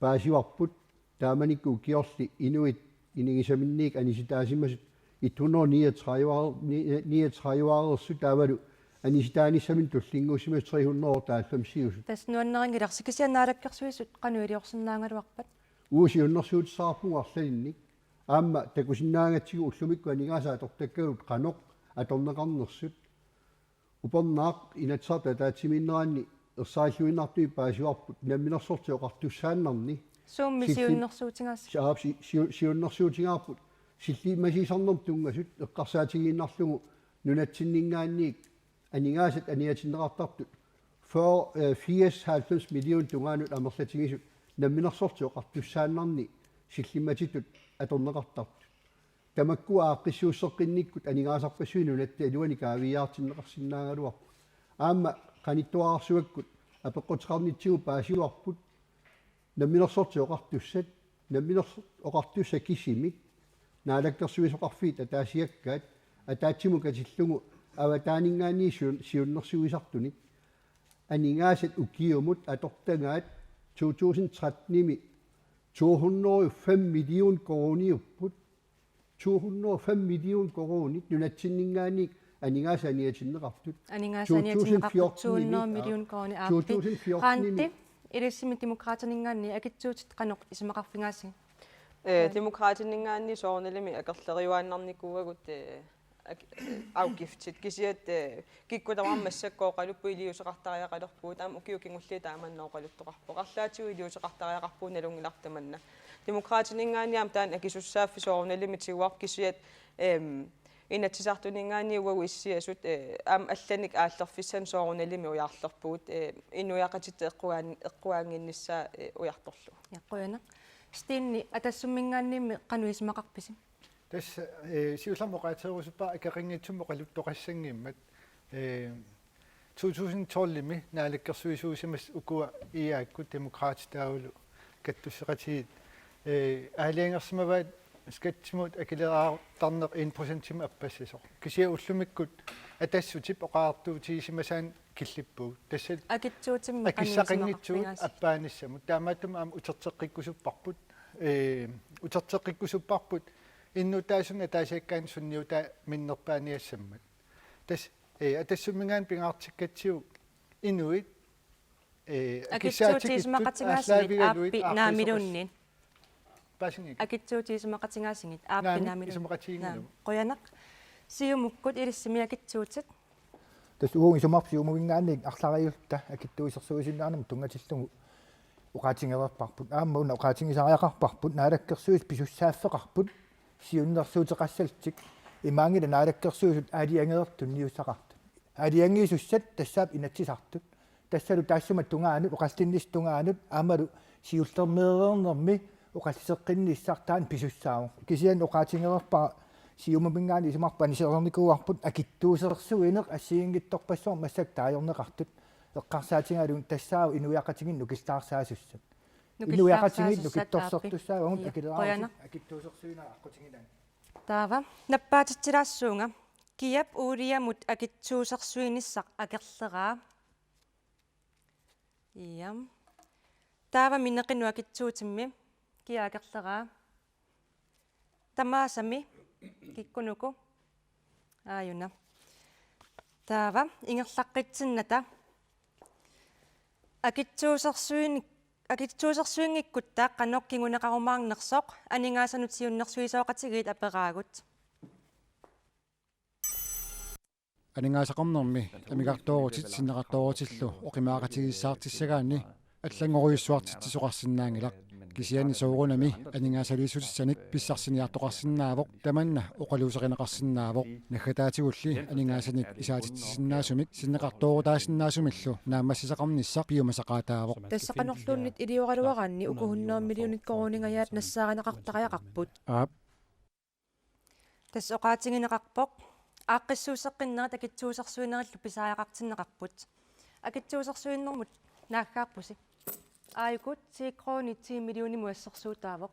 paasivarput, taamanikkut ukiorli inuit inigisaminniit anisitaasimasut et hundrede niogtredive, ni-, niogtredive-eersut taavalu anisitaanissaminnik tullinnguussimasut tre hundrede otteoghalvfemsiusut. Tassa nuannarinngilarsi, kisianni Naalakkersuisut qanoq iliorsinnaagaluarpat? Uagut siunnersuutissaqarpugut arlalinnik. Aamma takusinnaagatsigu ullumikkut aningaasat atortakkagut qanoq atorneqarnersut. Upernaaq Inatsisartut ataatsimiinneranni ersarilluinnartumik paasivarput Namminersorlutik Oqartussaannarni. Suummi silli-, siunnersuutigaassi? Aap, si-, siu-, siunnersuutigaarput sillimmagisassarnermut tunngasut eqqarsaatigiinnarlugu nunatsinninngaanniit aningaasat aniatinneqartartut fyrre, eh, firs, halvfems millionit tungaanut amerlatigisut Namminersorlutik Oqartussaannarni sillimmatitut atorneqartartut. Tamakku aaqqissuusseqqinnikkut aningaasarpassuit nunatta iluani kaaviiaartinneqarsinnaagaluarput. Aamma qanittuararsuakkut apeqquteqarnitsigut paasivarput Namminersorlutik Oqartussat, Namminersorlutik Oqartussat kisimik, Naalakkersuisoqarfiit ataasiakkaat, ataatsimut katillugu avataaninngaanniit siun-, siunnersuisartunit. Aningaasat ukiumut atortagaat to tusind tretten-imi to hundrede og fem million koruuniupput. To hundrede og fem million koruunit nunatsinninngaanniit aningaasat aniatinneqartut. Aningaasat aniatinneqartut to tusind fjorten-imi, to hundrede million koruunit, aappi. To tusind fjorten-imi. Randi, Ilissimi Demokraatininngaanniit akitsuutit qanoq isumaqarfigaasigit? Ee, Demokraatininngaanniit soorunalimi akerleriuaannarnikuuagut, ee, ak-, ee, afgiftit, kisianni, ee, kikkut tamarmik massakkut oqalupput iliuuseqartariaqalerpugut, aamma ukiut kingulliit taamanna oqaluttoqarpoq. Arlaatigut iliuuseqartariaqarpugut, nalunngilarput tamanna. Demokraatininngaanniit aamma taanna akisussaaffik soorunalimi tiguarput, kisianni, em, Inatsisartuninngaanniit uagut issiasut, ee, aamma allanik aallerfissanik soorunalimi ujarlerpugut, ee, inuiaqatitta eqquaan-, eqquaannginnissaa, ee, ujartorlugu. Ja, qujanaq. Stine, Atassumminngaanniimmi qanoq isumaqarpisi? Tassa, ee, siullermik oqaaserusuppara akeqanngitsumik oqaluttoqassanngimmat, ee, to tusind tolvimi naalakkersuisuusimassat ukua I A K-kut, Demokraatit taavalu kattusseqatigiit, ee, aalajangersimavaat skattimut akileraartarneq en procentimik appassasoq. Kisianni ullumikkut Atassutip oqariartuutigisimasaanik killippugut. Tassa akitsuutimmi qanoq akissaqanngitsugut isumaqarfigaasigut appaanissamut. Taamaattumik aamma uterteqqikkusupparput, ee, uterteqqikkusupparput innuttaasunik ataasiakkaanut sunniutaa minnerpaaniassammat. Tassa, ee, Atassumminngaanniit pingaartikkatsigu inuit, ee, akissaatikkittut akitsuutigisimaaqatigaasigut aallaavigalugit aappi aaqqiisoqas-, naamiluunniit. Paasinngikkuit? Akitsuutigisimaaqatigaasigut aappi naamiluunniit. Naamik, isumaqatiginngilagut. Naamik. Qujanaq. Siumukkut ilissimi akitsuutit. Tassa uagut isumaqarpunga Siumuminngaanniit arlariulluta akitsuusersuisinnaanermut tunngatillugu oqaatigereerparput. Aamma una oqaatigisariaqarparput, naalakkersuisut pisussaaffeqarput siunnersuuteqassallutik. Imaanngilaq naalakkersuisut aalajangereertut tunniussaqartut. Aalajangisussat tassaapput Inatsisartut. Tassalu taassuma tungaanut, oqallinnissap tungaanut, aammalu siullermeereernermi oqalliseqqinnissaq taanna pisussaavoq. Kisianni oqaatigereerpara Siumuminngaanniit isumaqarpunga anisisarnikuuarput akitsuusersuineq assigiinngitsorpassuarnik massakkut taagorneqartut. Eqqarsaatigalugu tassaavoq inuiaqatigiit nukillaarsaasussat. Nukillaarsaasussat. Inuiaqatigiit nukittorsertussaavagut. Aappi. Akileraarutip. Qujanaq. Akitsuusersuineq aqqutigilaarneq. Taava nappaatitsilaassuunga. Kiap uuliamut akitsuusersuinissaq akerleraa? Ja. Taavami neqinut akitsuutimmi kia akerleraa? Tamaasami kikkunuku? Aajuna. Taava ingerlaqqitsinnata. Akitsuusersuin-, akitsuusersuinngikkutta qanoq kinguneqarumaarnersoq aningaasanut siunnersuisoqatigiit aperaagut. Aningaasaqarnermi amigartoorutit sinneqartoorutillu oqimaaqatigiissaartissagaanni allanngorujussuartitsisoqarsinnaanngilaq. Kisianni soorunami aningaasaliissutissanik pissarsiniartoqarsinnaavoq, tamanna oqaluuserineqarsinnaavoq. Naggataatigulli aningaasanik isaatitsisinnaasumik sinneqartoorutaasinnaasumillu naammassisaqarnissaq piumasaqaataavoq. Tassa qanorluunniit ilioraluaraanni uku hundrede millionit koruuningajaat nassaarineqartariaqarput. Aap. Tassa oqaatigineqarpoq. Aaqqissuusseqqinnerit akitsuusersuinerillu pisariaqartinneqarput. Akitsuusersuinermut naaggaarpusi. Aajuku ti kroonit ti millionimut assersuutaavoq.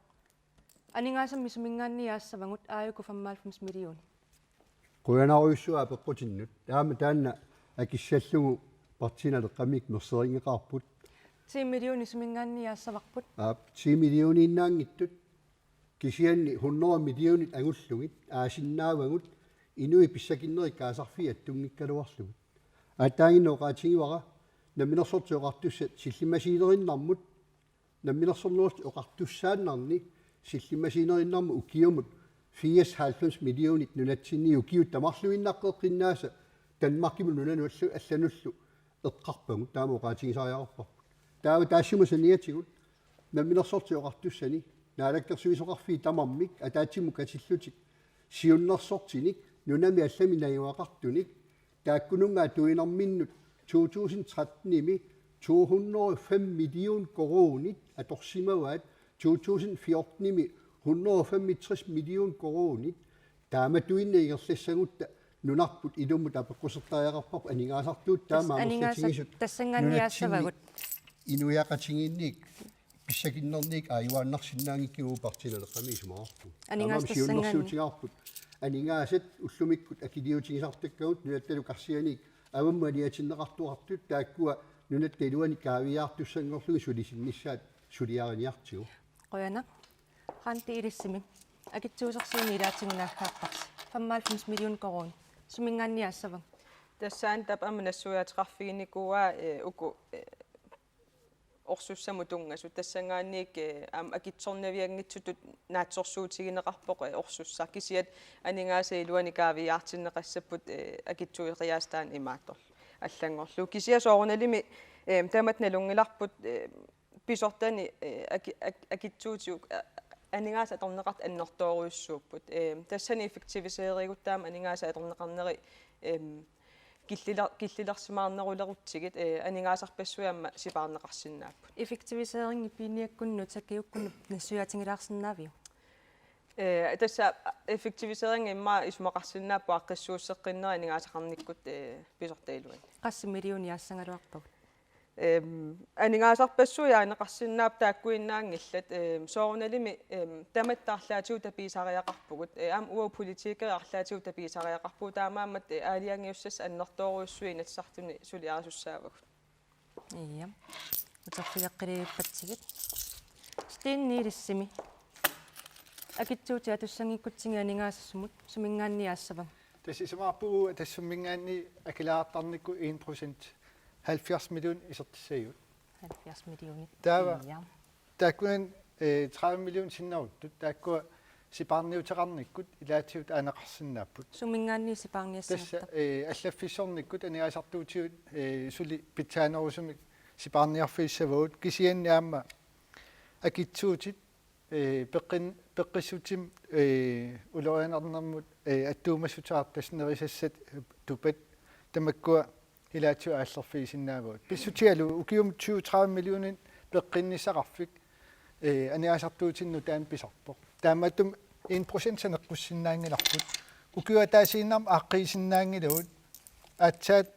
Aningaasammi suminngaanniit aassavagut aajuku femoghalvfems millionit. Qujanarujussuaq apeqqutinnut. Taama taanna akissallugu Partii Naleqqamik merserinngeqaarput. Ti millionit suminngaanniit aassavarput. Aap, ti millioniinnaanngitsut. Kisianni hundrede millionit angullugit aasinnaavagut inuit pissakinnerit kaasarfiit attunngikkaluarlugit. Aatsaannguaq oqaatigivara Namminersorlutik Oqartussat sillimmasiilerinnarmut, Namminersornerullutik Oqartussaannarni sillimmasiilerinnarmut ukiumut firs halvfems millionit nunatsinni ukiut tamarluinnaqqeqqinnaasa Danmarkimut nunanut allu-, allanullu eqqarpagut, taama oqaatigisariaqarparput. Taava taassuma saniatigut Namminersorlutik Oqartussani naalakkersuisoqarfiit tamarmik ataatsimut katillutik siunnersortinik nunami allami najugaqartunik taakkununnga atuinerminnut to tusind trettenimi to hundrede og fem million koruunit atorsimavaat, to tusind fjortenimi hundrede og femogtres million koruunit. Taamatuinnaq ingerlassagutta nunarput ilummut apeqqusertariaqarparput aningaasartuuttut taama. Tassa aningaasat amerlatigisut tassanngaanniit nunatsinni aassavagut. Inuiaqatigiinnik pissakinnernik aajuaannarsinnaanngikkigut Partii Naleqqami isumaqarpunga. Aningaasat tassanngaanniit. Taamaammat siunnersuutigaarput aningaasat ullumikkut akiliutigisartakkagut nunattalu karsianiit avammut aniatinneqartuartut taakkua nunatta iluani kaaviiaartussanngorlugit sulisinnissaat suliariniartigu. Qujanaq. Randi, ilissimi akitsuusersuineq ilaatigut naaggaarparsi. Femoghalvfems million koruunit. Suminngaanniit aassavagut? Tassa aamma taanna nassuiaateqarfiginikuuaa, ee, uku, ee, orsussamut tunngasut, tassanngaanniit, eh, aamma akitsornavianngitsutut naatsorsuutigineqarpoq, eh, orsussaq, kisianni aningaasat iluanni kaaviiaartinneqassapput, eh, akitsueriaasat taanna imaattorlu allanngorlugu. Kisianni soorunalimi, eh, tamatta nalunngilarput, eh, pisortani, eh, aki-, ak-, akitsuutigut, eh, aningaasat atorneqartut annertoorujussuupput. Eh, tassani effektiviseerigut taama aningaasat atorneqarneri, em, killiler-, killilersimaarnerulerutsigit, eh, aningaasarpassuit aamma sipaarneqarsinnaapput. Effektiviseringi piiniakkunnut, sakkiukkunnut nassuiaatigilaarsinnaaviuk? Eh, tassa effektiviseringi immaqa isumaqarsinnaapput aaqqissuusseqqinneri aningaasaqarnikkut, eh, pisortat iluanni. Qassit millionit aassagaluarpagut? Em, aningaasarpassuit aaneqarsinnaapput taakkuinnaanngillat, em, soorunalimi, em, tamatta arlaatigut tapiisariaqarpugut, eh, aamma uagut politikerit arlaatigut tapiisariaqarpugut, taamaammat, eh, aalajangiussat annertoorujussuit Inatsisartuni suliarisussaavagut. Ja. Uterfigeqqilivippatsigit. Steen Nielsimi. Akitsuutit atussanngikkutsigu aningaasat sumut, suminngaanniit aassavagut? Tassa isumaqarpugut tassuminngaanniit akileraartarnikkut en procent, halvfjerds million isertissagigut. Halvfjerds millionit. Taava. Ja. Taakkunani, eh, tredive million sinneruttut, taakkua sipaarniuteqarnikkut ilaatigut aaneqarsinnaapput. Suminngaanniit sipaarniassagatta? Tassa, eh, allaffissornikkut aningaasartuutigut, eh, suli pitsaanerusumik sipaarniarfigissavagut, kisianni aamma akitsuutit, eh, peqqin-, peqqissutsimut, eh, ulorianarnermut, eh, attuumassuteqartut, tassa nerisassat, eh, tupat, tamakkua ilaatigut aallerfigisinnaavagut. Pissutigalugu ukiumut tyve tredive millionit peqqinnissaqarfik, eh, aningaasartuutinnut taanna pisarpoq. Taamaattumik en procent saneqqussinnaanngilarput. Ukiup ataasiinnarmut aaqqiisinnaanngilagut. Aatsaat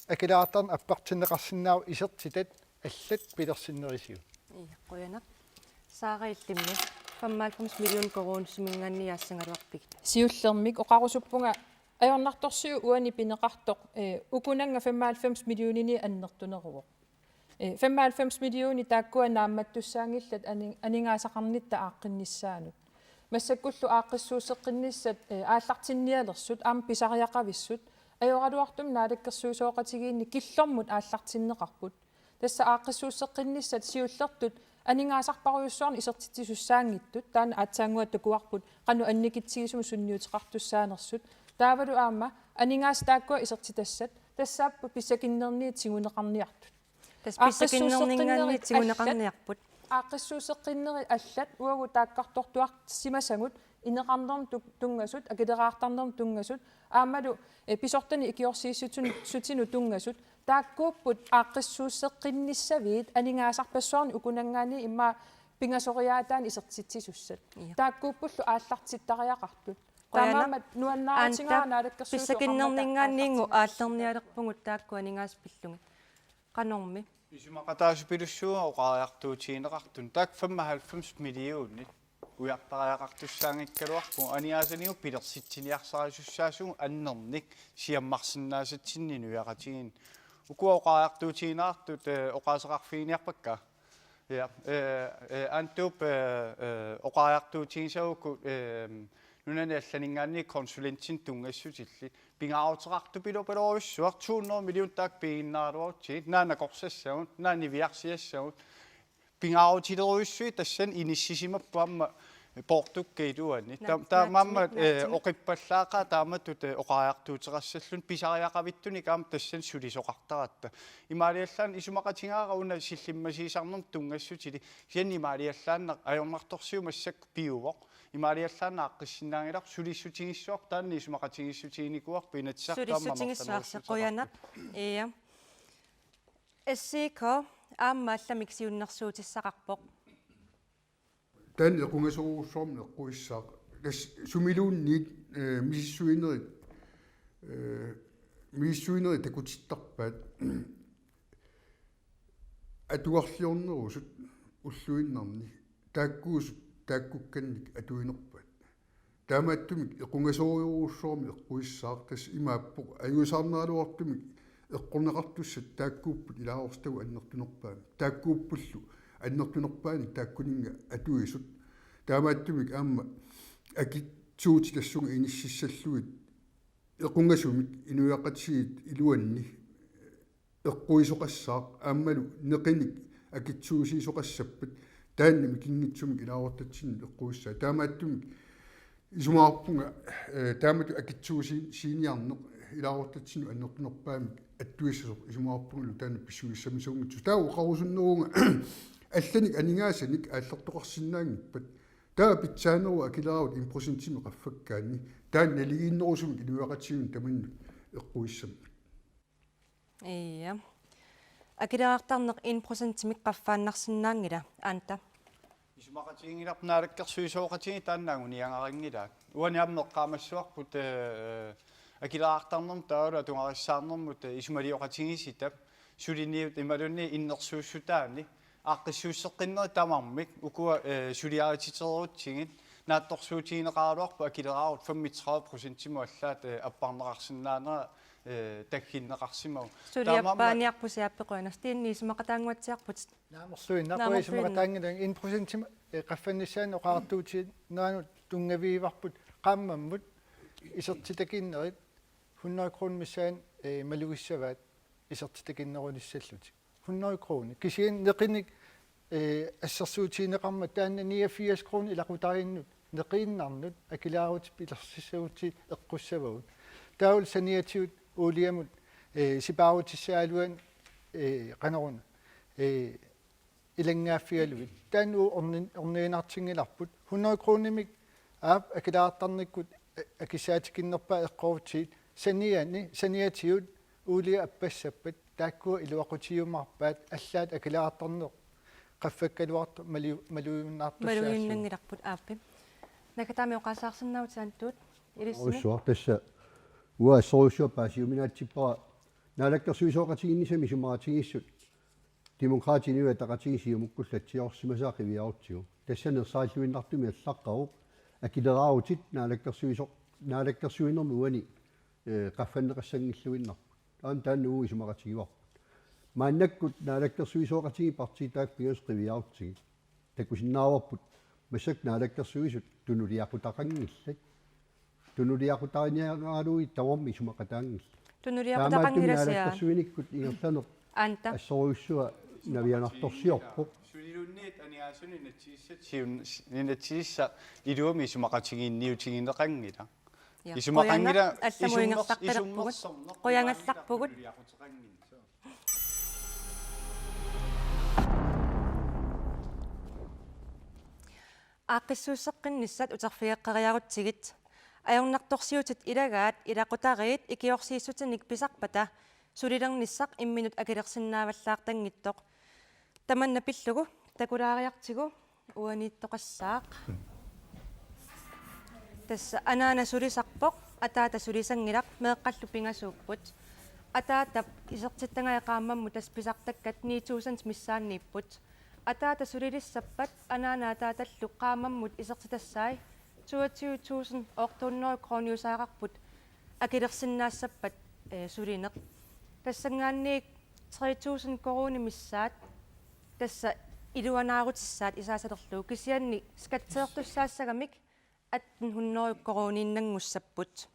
akileraartarneq appartinneqarsinnaavoq, isertitat allat pilersinnerisigut. Ja, qujanaq. Sara Illimmi, femoghalvfems million koruunit suminngaanniit aassagaluarpigit? Siullermik oqarusuppunga ajornartorsiut uani pineqartoq, eh, ukunannga femoghalvfems millionini annertuneruvoq. Eh, femoghalvfems millionit taakkua naammattussaanngillat ani-, aningaasaqarnitta aaqqinnissaanut. Massakkullu aaqqissuusseqqinnissat, eh, aallartinnialersut aamma pisariaqavissut ajoraluartumik naalakkersuisooqatigiinni killormut aallartinneqarput. Tassa aaqqissuusseqqinnissat siullertut aningaasarparujussuarnik isertitsisussaanngitsut, taanna aatsaannguaq takuarput qanoq annikitsigisumik sunniuteqartussaanersut. Taavalu aamma aningaasat taakkua isertitassat tassaapput pissakinnerniit tiguneqarniartut. Tassa pissakinnerninngaanniit tiguneqarniarput. Aaqqissuusseqqinneri allat, aaqqissuusseqqinneri allat uagut taakkartortuarsimasagut, ineqarnermut tu-, tunngasut, akileraartarnermut tunngasut, aammalu, eh, pisortani ikiorsiissutin-, sutinut tunngasut, taakkuupput aaqqissuusseqqinnissaviit aningaasarpassuarnik ukunanngaanniit immaqa pingasoriaataanik isertitsisussat. Ja. Taakkuuppullu aallartittariaqartut. Qujanaq. Taamaammat nuannaarutigaara Anta, naalakkersuisooqarmata pissakinnerninngaanniit aallartittariaqartut. Aallarnialerpugut taakku aningaasat pillugit. Qanormi? Isumaqataasupilussuuvoq oqariartuutigineqartut. Taakku femoghalvfems millionit ujartariaqartussaanngikkaluarpugut, aningaasanilu pilersitsiniarsarisussaasugut annernik siammarsinnaasatsinnik inuiaqatigiinni. Ukua oqariartuutigineqartut, eh, oqaaseqarfiginiarpakka? Ja, eh, eh, Antup, eh, eh, oqariartuutigisat uku, eh, nunani allaninngaanniit konsulentinut tunngassutillit. Pingaaruteqartupiloorujussuaq, to hundrede million taakku pigiinnaraluarutsigit, naak nakorsassagut, naak niviarsiassagut. Pingaarutilerujussuit tassani inissisimapput aamma poortukkat iluanni. Naat-, Ta-, taamaammat, naatsimik, eh, naatsimik. Oqippallaaqaaq taamatut, eh, oqariartuuteqassalluni pisariaqavittunik aamma tassani sulisoqartaratta. Imaaliallaannaq isumaqatigaara una sillimmasiisarnermut tunngassutilik. Kisianni imaaliallaannaq ajornartorsiut massakkut piuvoq. Imaaliallaannaq aaqqissinnaanngilarput, sulissutigissavarput, taanna isumaqatigiissutiginikuuarput, Inatsisartut aamma Sulissutigissavarsi, amerlanerussuteqarput. Qujanaq. Ja. S I K aamma allamik siunnersuutissaqarpoq. Taanna equngasoorujussuarmik eqquissaaq. Tassa sumiluunniit, eh, misissuinerit, eh, misissuinerit takutittarpaat. Atugarliornerusut ulluinnarni taakkuusut taakkukkannik atuinerpaat. Taamaattumik equngasoorujussuarmik eqquissaaq, tassa imaappoq ajuusaarneraluartumik eqqorneqartussat taakkuupput ilaasortagut annertunerpaamik. Taakkuuppullu annertunerpaanik taakkuninnga atuisut. Taamaattumik aamma akitsuutit tassunga inississallugit equngasumik inuiaqatigiit iluanni eqquisoqassaaq aammalu neqinik akitsuusiisoqassappat, taanna mikinngitsumik ilaasortatsinnut eqquissaaq. Taamaattumik isumaqarpunga, eh, taamatut akitsuusiiniarneq ilaasortatsinnut annertunerpaamik attuissasoq isumaqarpungalu taanna pissusissamisuunngitsoq. Taava oqarusunnerunga allanik aningaasanik aallertoqarsinnaanngippat, taava pitsaaneruvoq akileraarutit en procentimik qaffakkaanni, taanna naligiinnerusumik inuiaqatigiinnut tamannut eqquissammat. Ja. Akileraartarneq en procentimik qaffaannarsinnaanngila, Anta? Isumaqatiginngilarput naalakkersuisooqatigiit taanna anguniagaranngilaat. Uani aamma eqqaamassavarput, eh, akileraartarnermut taavalu atugarissaarnermut, eh, isumalioqatigiissitap suliniut imaluunniit innersuussutaani aaqqissuusseqqinnerit tamarmik ukua, eh, suliarititereerutsigit naatsorsuutigineqaraluarpoq, akileraarut femogtredive procentimut allaat, eh, apparneqarsinnaanera, eh, tagginneqarsimavoq. Suliappaaniarpusi, Aappi, qujanaq. Stine, isumaqataannguatsiarputit. Naamerluinnaq. Naamerluinnaq. Isumaqataanngilanga en procentimik, eh, qaffannissaanut oqariartuutigineranut tunngavigivarput qaammammut isertitakinnerit hundrede kroner missaani, eh, malugissavaat isertitakinnerunissallutik. Hundrede kroner. Kisianni neqinik, eh, assersuutigineqarmat taanna niogfirs kroner ilaqutariinnut neqiinnarnut akileraarutip pilersissagutsigit eqqussavagut. Taavalu saniatigut uuliamut, eh, sipaarutissagaluanik, eh, qanoruna, eh, ilanngaaffigalugit. Taanna uagut orni-, orniginartinngilarput. Hundrede kronimik aap akileraartarnikkut, eh, akissaatikinnerpaat eqqorutsigit saniani, saniatigut uulia appassappat taakkua iluaqutigiumaarpaat, allaat akileraartarneq qaffakkaluartoq malu-, malugiinnartussaassuuvoq. Malugiinnanngilarput, Aappi. Naggataamik oqaaseqarsinnaavutit, Anta, ilissimi. Orussuaq tassa. Uanga assorujussuaq paasiuminaatsippara naalakkersuisooqatigiinnissamut isumaqatigiissut Demokraatit, Inuit Ataqatigiit, Siumukkullu atsiorsimasaat qiviarutsigu. Tassani ersarilluinnartumik allaqqavoq akileraarutit naalakkersuisoq-, naalakkersuinermi uani, eh, qaffanneqassanngilluinnarput. Taanna, taanna uagut isumaqatigivarput. Maannakkut naalakkersuisooqatigiit partiit taakku pingasut qiviarutsigit takusinnaavarput massakkut naalakkersuisut tunuliaqutaqanngillat. Tunuliaqutariniaraluit tamarmik isumaqataanngillat. Tunuliaqutaqanngilasiaa. Taamaattumik naalakkersuinikkut ingerlaneq, Anta, assorujussuaq navianartorsiorpoq. Suliluunniit aningaasanut inatsisissaq siun-, inatsisissaq iluamik isumaqatigiinniutigineqanngilaq. Ja. Isumaqanngilaq. Qujanaq, allamut isummer-, ingerlaqqillerpugut. Isummersorneq. Qujanarluarpugut. Tunuliaqutaqanngillat. Aaqqissuusseqqinnissat uterfigeqqeriarutsigit. Ajornartorsiutit ilagaat ilaqutariit ikiorsiissutinik pisarpata sulilernissaq imminut akilersinnaavallaartanngitsoq. Tamanna pillugu takulaariartigu uaniittoqassaaq. Tassa anaana sulisarpoq, ataata sulisanngilaq, meeqqallu pingasuupput. Ataatap isertittagai qaammammut tassa pisartakkat ni tusind missaanniipput. Ataata sulilissappat anaana ataatallu qaammammut isertitassai toogtyve tusind otte hundrede kroniusaaqqaarput akilersinnaassappat, eh, sulineq. Tassanngaanniit tre tusind koruuni missaat tassa iluanaarutissaat isaasalerlugu, kisianni skatsertussaassagamik atten hundrede koruuniinnanngussapput.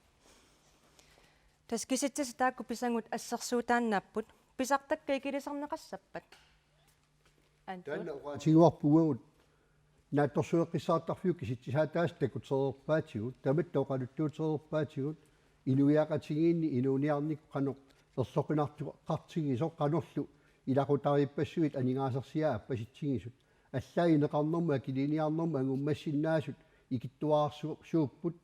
Tassa kisitsisit taakku pisagut assersuutaannaapput. Pisartakkat ikilisarneqassappat? Antu. Taanna oqaatigivarput uagut naatsorsueqqissaartarfiup kisitsisaataasa takutereerpaatigut, tamatta oqaluttuutereerpaatigut, inuiaqatigiinni inuuniarnikkut qanoq erloqinartoqartigisoq, qanorlu ilaqutariippassuit aningaasarsiaat appasitsigisut. Allaat ineqarnermut akiliiniarnermut angummassinnaasut ikittuararsuupput,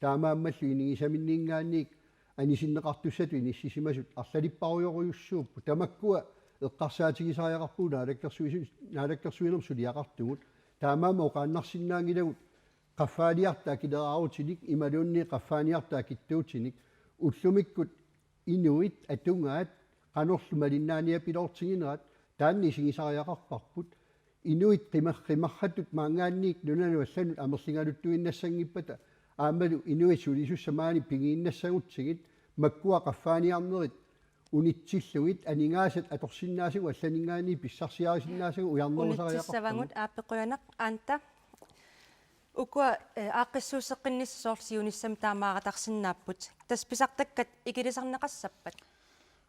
taamaammallu inigisaminninngaanniit anisinneqartussatut inissisimasut arlalipparujorujussuupput. Tamakkua eqqarsaatigisariaqarpugut naalakkersuisu-, naalakkersuinermut suliaqartugut. Taamaammat oqaannarsinnaanngilagut qaffaaniarta akileraarutinik imaluunniit qaffaaniarta akitsuutinik. Ullumikkut inuit atugaat qanorlu malinnaaniapiloortiginerat taanna isigisariaqarparput. Inuit qimar-, qimarratut maanngaanniit nunanut allanut amerligaluttuinnassanngippata aammalu inuit sulisussat maani pigiinnassagutsigit, makkua qaffaaniarnerit unitsillugit aningaasat atorsinnaasagut allaninngaanniit pissarsiarisinnaasagut ujarnerusariaqarpagut. Unitsissavagut, Aappi, qujanaq. Anta, ukua, eh, aaqqissuusseqqinnissat soorlu siunissami taamaaqatarsinnaapput. Tassa pisartakkat ikilisarneqassappat?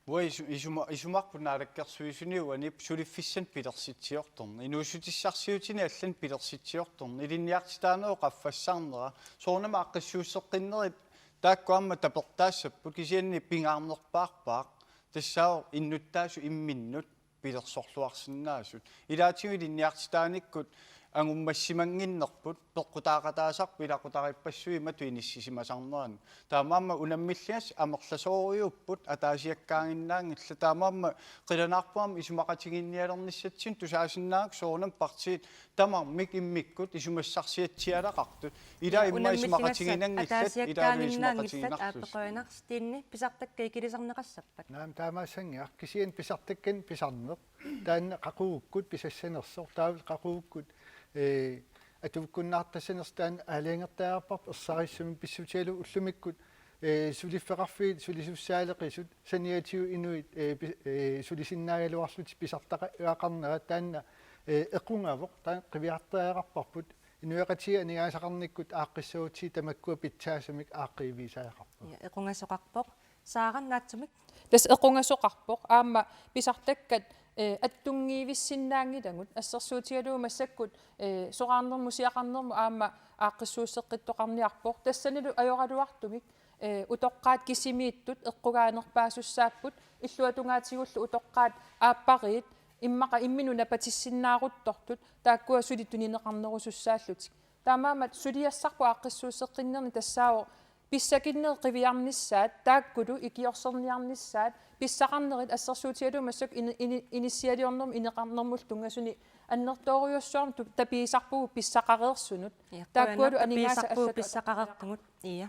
Uanga isu-, isuma-, isumarput naalakkersuisuni uani suliffissanik pilersitsiortorneq. Inuussutissarsiutini allanik pilersitsiortorneq. Ilinniartitaanerup qaffassarnera. Soorunami aaqqissuusseqqinnerit taakku aamma tapertaassapput kisianni pingaarnerpaarpaaq. Tassaavoq innuttaasut imminnut pilersorluarsinnaasut. Ilaatigut ilinniartitaanikkut angummassimannginnerput peqqutaaqataasarput ilaqutariippassuit imatut inissisimasarnerannik. Taamaammat unammilligassat amerlasoorujuupput ataasiakkaaginnaanngillat. Taamaammat qilanaarpunga isumaqatigiinnialernissatsinnut tusaasinnaagakku soorunami partiit tamarmik immikkut isumassarsiatsialaqartut. Ila Ja, immaqa unammilligassat isumaqatigiinanngillat, ilaalu ataasiakkaaginnaanngillat isumaqatigiinnarlusi. Aappequjanaq Stine, pisartakkat ikilisarneqassappat? Naamik, taamaassanngilara, kisianni pisartakkanik pisarneq. Taanna qaqugukkut pisassanersoq, taavalu qaqugukkut, ee, atuukkunnaartassanersoq taanna aalajangertariaqarparput ersarissumik pissutigalugu ullumikkut, ee, suliffeqarfiit sulisussaaleqisut saniatigut inuit, ee, pi-, ee, sulisinnaagaluarlutik pisartaqarnerat taanna, ee, equngavoq, taanna qiviartariaqarparput inuiaqatigiit aningaasaqarnikkut aaqqissuutigit tamakkua pitsaasumik aaqqiivigisariaqarput. Ja, equngasoqarpoq. Saara, naatsumik? Tassa equngasoqarpoq aamma pisartakkat, eh, attunngivissinnaanngilagut, assersuutigalugu massakkut, eh, soraarnermut siaqarnermut aamma aaqqissuusseqqittoqarniarpoq. Tassanilu ajoraluartumik, eh, utoqqaat kisimiittut eqqugaanerpaasussaapput, illuatungaatigullu utoqqaat aappariit immaqa imminut napatissinnaaruttortut taakkua suli tunineqarnerusussaallutik. Taamaammat suliassarput aaqqissuusseqqinnerni tassaavoq pissakinnerit qiviarnissaat, taakkulu ikiorserniarnissaat, pissaqarnerit assersuutigalugu massakkut ini-, ini-, inissialiornermut ineqarnermullu tunngasunik annertoorujussuarmik tu-, tapiisarpugut pissaqareersunut. Ja, taakkualu qujanaq, aningaasat tapiisarpugut allatut pissaqareerpugut. Ja.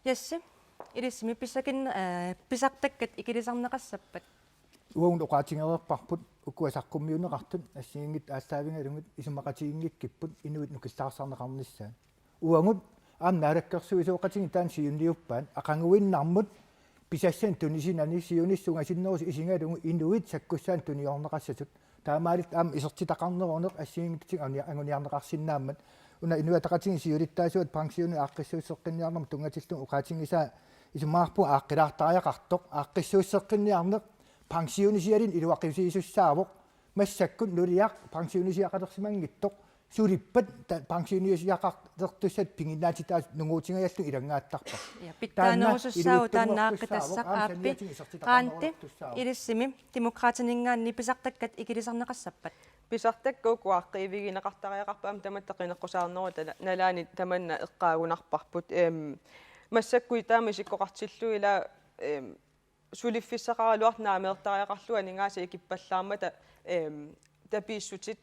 Jassi, ilissimi pissakin-, eh, pisartakkat ikilisarneqassappat? Uagut oqaatigereerparput ukua saqqummiunneqartut assigiinngitsut aallaavigalugit isumaqatiginngikkipput inuit nukissarneqarnissaat. Uagut aamma naalakkersuisooqatigiit taanna siunniuppaat aqaguinnarmut pisassanik tunisinani siunissaq ungasinnerusoq isigalugu inuit sakkussaannik tuniorneqassasut. Taamaalilluta aamma isertitaqarneruneq assigiinngitsutigut anguni-, anguniarneqarsinnaammat. Una Inuit Ataqatigiit siulittaasuat pensionit aaqqissuusseqqinniarnermut tunngatillugu oqaatigisaa isumaqarpunga aaqqilaartariaqartoq, aaqqissuusseqqinniarneq pensionisialinnut iluaqusiisussaavoq. Massakkut nuliaq pensionisiaqalersimanngitsoq, sulippat ta-, pensionisiaqalertussatut piginnaatitaasoq nunguutigajalluni ilanngaattarpara. Ja, taanna pitsaanerusussaavoq, taanna ilivitsunngortussaavoq, aaqqitassaq, aamma aappi. Saniatigut isertitaqarnerulertussaavoq. Qaanti, ilissimi Demokraatininngaanniit pisartakkat ikilisarneqassappat? Pisartakkat uku aaqqiivigineqartariaqarput aamma tamatta qineqqusaarnerup nala-, nalaani tamanna eqqaagunarparput. Em, massakkut taama isikkoqartillugu ila, em, suliffissaqaraluartoq naameertariaqarlugu aningaasat ikippallaarmata, em, tapiissutit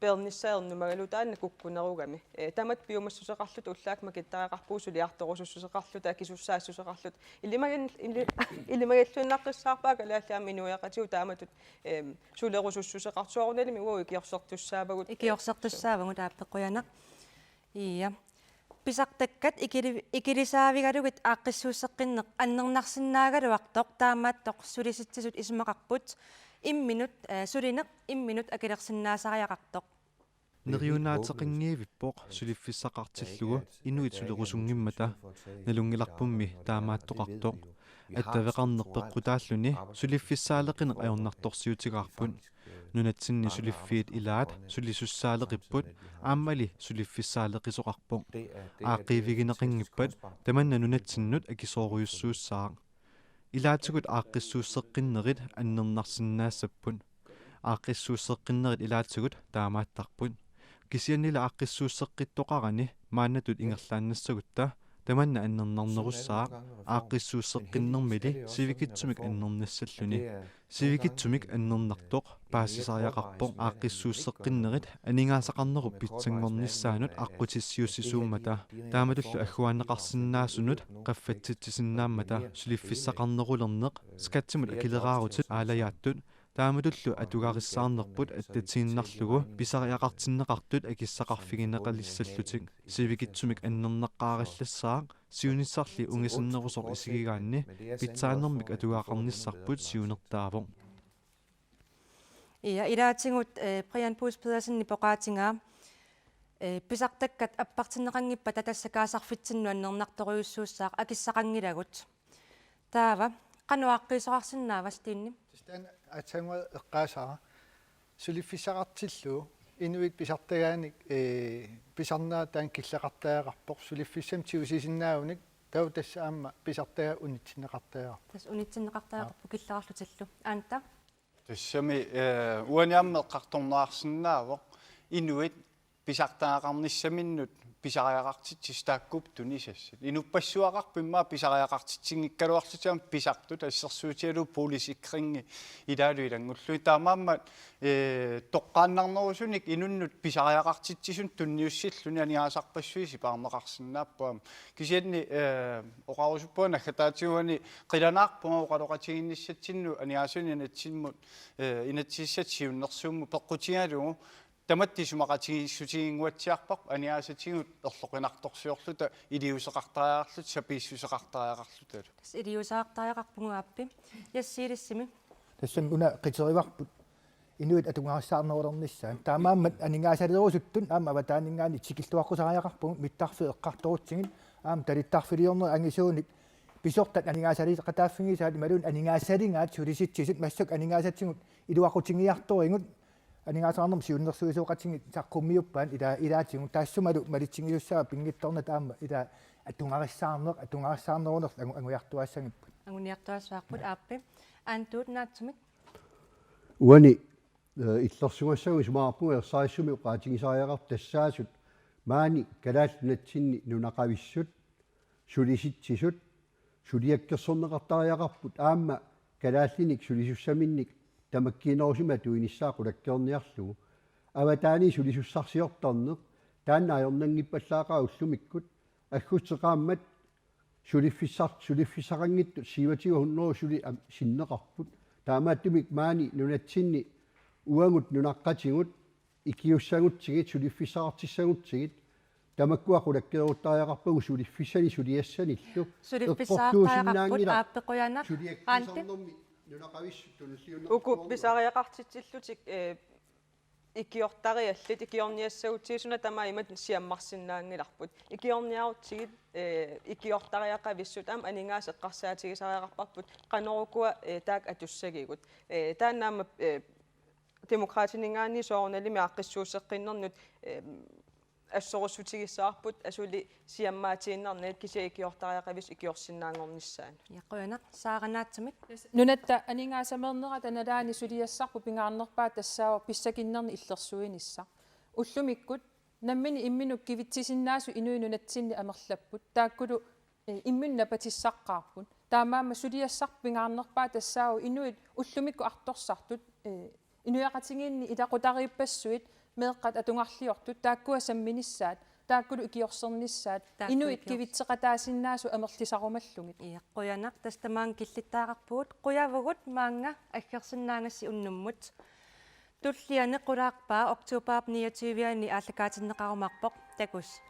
peernissaat ernumagalugu taanna kukkunerugami. Eh, tamatta piumassuseqarluta ullaakkut makittariaqarpugut suliartorusussuseqarluta, akisussaassuseqarluta. Ilimagin-, ili-, ilimagilluinnaqqissaarpaa kalaallit aamma inuiaqatigiit taamatut, em, sulerusussuseqartut, soorunalimi uagut ikiorsertussaavagut. Ikiorsertussaavagut, aappi qujanaq. Ja. Pisartakkat ikili-, ikilisaavigalugit aaqqissuusseqqinneq annernarsinnaagaluartoq, taamaattoq sulisitsisut isumaqarput imminut, eh, sulineq imminut akilersinnaasariaqartoq. Neriunaateqanngivippoq suliffissaqartillugu inuit sulerusunngimmata. Nalunngilarpummi taamaattoqartoq. Attaveqarneq peqqutaalluni suliffissaaleqineq ajornartorsiutigaarput. Nunatsinni suliffiit ilaat sulisussaaleqipput, aammali suliffissaaleqisoqarpoq. Aaqqiivigineqanngippat tamanna nunatsinnut akisoorujussuussaaq. Ilaatigut aaqqissuusseqqinnerit annernarsinnaassapput. Aaqqissuusseqqinnerit ilaatigut taamaattarput. Kisiannili aaqqissuusseqqittoqarani maannatut ingerlaannassagutta tamanna annernarnerussaaq, aaqqissuusseqqinnermili sivikitsumik annernassalluni. Sivikitsumik annernartoq paasisariaqarpoq aaqqissuusseqqinnerit aningaasaqarnerup pitsanngornissaanut aqqutissiuussisuummata. Taamatullu agguaanneqarsinnaasunut qaffatsitsisinnaammata suliffissaqarnerulerneq skattimut akileraarutit aalajaattut. Taamatullu atugarissaarnerput attatiinnarlugu pisariaqartinneqartut akissaqarfigineqalissallutik. Sivikitsumik annernaqqaarallassaaq, siunissarli ungasinnerusoq isigigaanni pitsaanermik atugaqarnissarput siunertaavoq. Ja, ilaatigut, eh, Brian Buus Pedersenip oqaatigaa, eh, pisartakkat appartinneqanngippata tassa kaasarfitsinnut annernartorujussuussaaq, akissaqanngilagut. Taava, qanoq aaqqiisoqarsinnaava Stine? Tassa taanna aatsaannguaq eqqaasara. Suliffissaqartillugu inuit pisartagaanik, ee, pisarnerat taanna killeqartariaqarpoq, suliffissamik tigusisinnaagunik taava tassa aamma pisartagaat unitsinneqartariaqarpoq. Tassa unitsinneqartariaqarpoq killeqarlutillu. Anta? Tassami, ee, uani aamma eqqartorneqarsinnaavoq inuit pisartagaqarnissaminnut pisariaqartitsisut taakkuupput tunisassat. Inuppassuaqarpoq immaqa pisariaqartitsinngikkaluarlutik aamma pisartut, assersuutigalugu boligsikringi ilaalu ilanngullugit. Taamaammat, ee, toqqaannarnerusunik inunnut pisariaqartitsisunut tunniussilluni aningaasarpassuit sipaarneqarsinnaapput aamma. Kisianni, ee, oqarusuppunga naggataatigut uani qilanaarpunga oqaloqatigiinnissatsinnut aningaasat inatsimmut, ee, inatsisissatut siunnersuummut peqqutigalugu tamatta isumaqatigiissutiginnguatsiarparput aningaasatigut erloqinartorsiorluta iliuuseqartariaqarluta sapiissuseqartariaqarlutalu. Tassa iliuuseqartariaqarpugut Aappi. Yassiilissimi. Tassami una qiterivarput inuit atugarissaarnerulernissaat. Taamaammat aningaasaleerusuttut aamma avataaninngaanniit tikilluaqqusariaqarpugut mittarfiit eqqartorutsigit aamma talittarfiliornerit angisuunik pisortat aningaasaliiqataaffigisaat imaluunniit aningaasaligaat sulisitsisut massakkut aningaasatigut iluaqutigiartorigut aningaasaqarnermut siunnersuisoqatigiit saqqummiuppaat ila-, ilaatigut taassumalu malitsigisussaavaat pinngitsoornata aamma ila atugarissaarneq, atugarissaarnerunerlu angu-, angujartuaassagipput. Anguniartuaassavarput Aappi. Antuut naatsumik. Uani, ee, illersugassagut isumaqarpunga ersarissumik oqaatigisariaqartut tassaasut maani Kalaallit Nunatsinni nunaqavissut, sulisitsisut, suliakkersorneqartariaqarput aamma kalaallinik sulisussaminnik tamakkiinerusumik atuinissaa qulakkeerniarlugu. Avataani sulisussarsiortarneq taanna ajornanngippallaaqaaq ullumikkut, aggustip qaammat suliffissar-, suliffissaqanngitsut syvogtyve hundrede suli am-, sinneqarput. Taamaattumik maani nunatsinni uagut nunaqqatigut ikiussagutsigit, suliffissaqartissagutsigit, tamakkua qulakkeeruttariaqarpagut suliffissanik suliassanillu. Suliffissaqartariaqarput eqqortuusinnaanngilaq Aappi, qujanaq. Suliakkiisarnermi nunaqavissut tunuliunner-, uku pisariaqartitsillutik, ee, ikiortariallit, ikiorniassagutsigu suna tamaat imatut siammarsinnaanngilarput. Ikiorniarutsigit, ee, ikiortariaqavissut aamma aningaasat eqqarsaatigisariaqarparput qanorukua, ee, taakku atussagigut. Ee, taanna aamma, ee, Demokraatininngaanniit soorunalimi aaqqissuusseqqinnernut, ee, assorussutigissavarput asuli siammaatiinnarnagit kisianni ikiortariaqavissut ikiorsinnaanngornissaannut. Ja, qujanaq, Saara naatsumik. Nunatta aningaasameernerata nalaani suliassarput pingaarnerpaaq tassaavoq pissakinnernik illersuinissaq. Ullumikkut nammineq imminut kivitsisinnaasut inuit nunatsinni amerlapput. Taakkulu, ee, imminut napatissaqqaarput. Taamaammat suliassarput pingaarnerpaaq tassaavoq inuit ullumikkut artorsartut, ee, inuiaqatigiinni ilaqutariippassuit meeqqat atugarliortut taakkua samminissaat, taakkulu ikiorsernissaat, taakku inuit ikiors-, kivitseqataasinnaasut amerlisarumallugit. Ja, qujanaq, tassa tamaanga killittariaqarpugut, qujavugut maanga aggersinnaagassi unnummut. Tulliani qulaarpaa oktobarip niogtyve-ani aallakaatinneqarumaarpoq, takuss.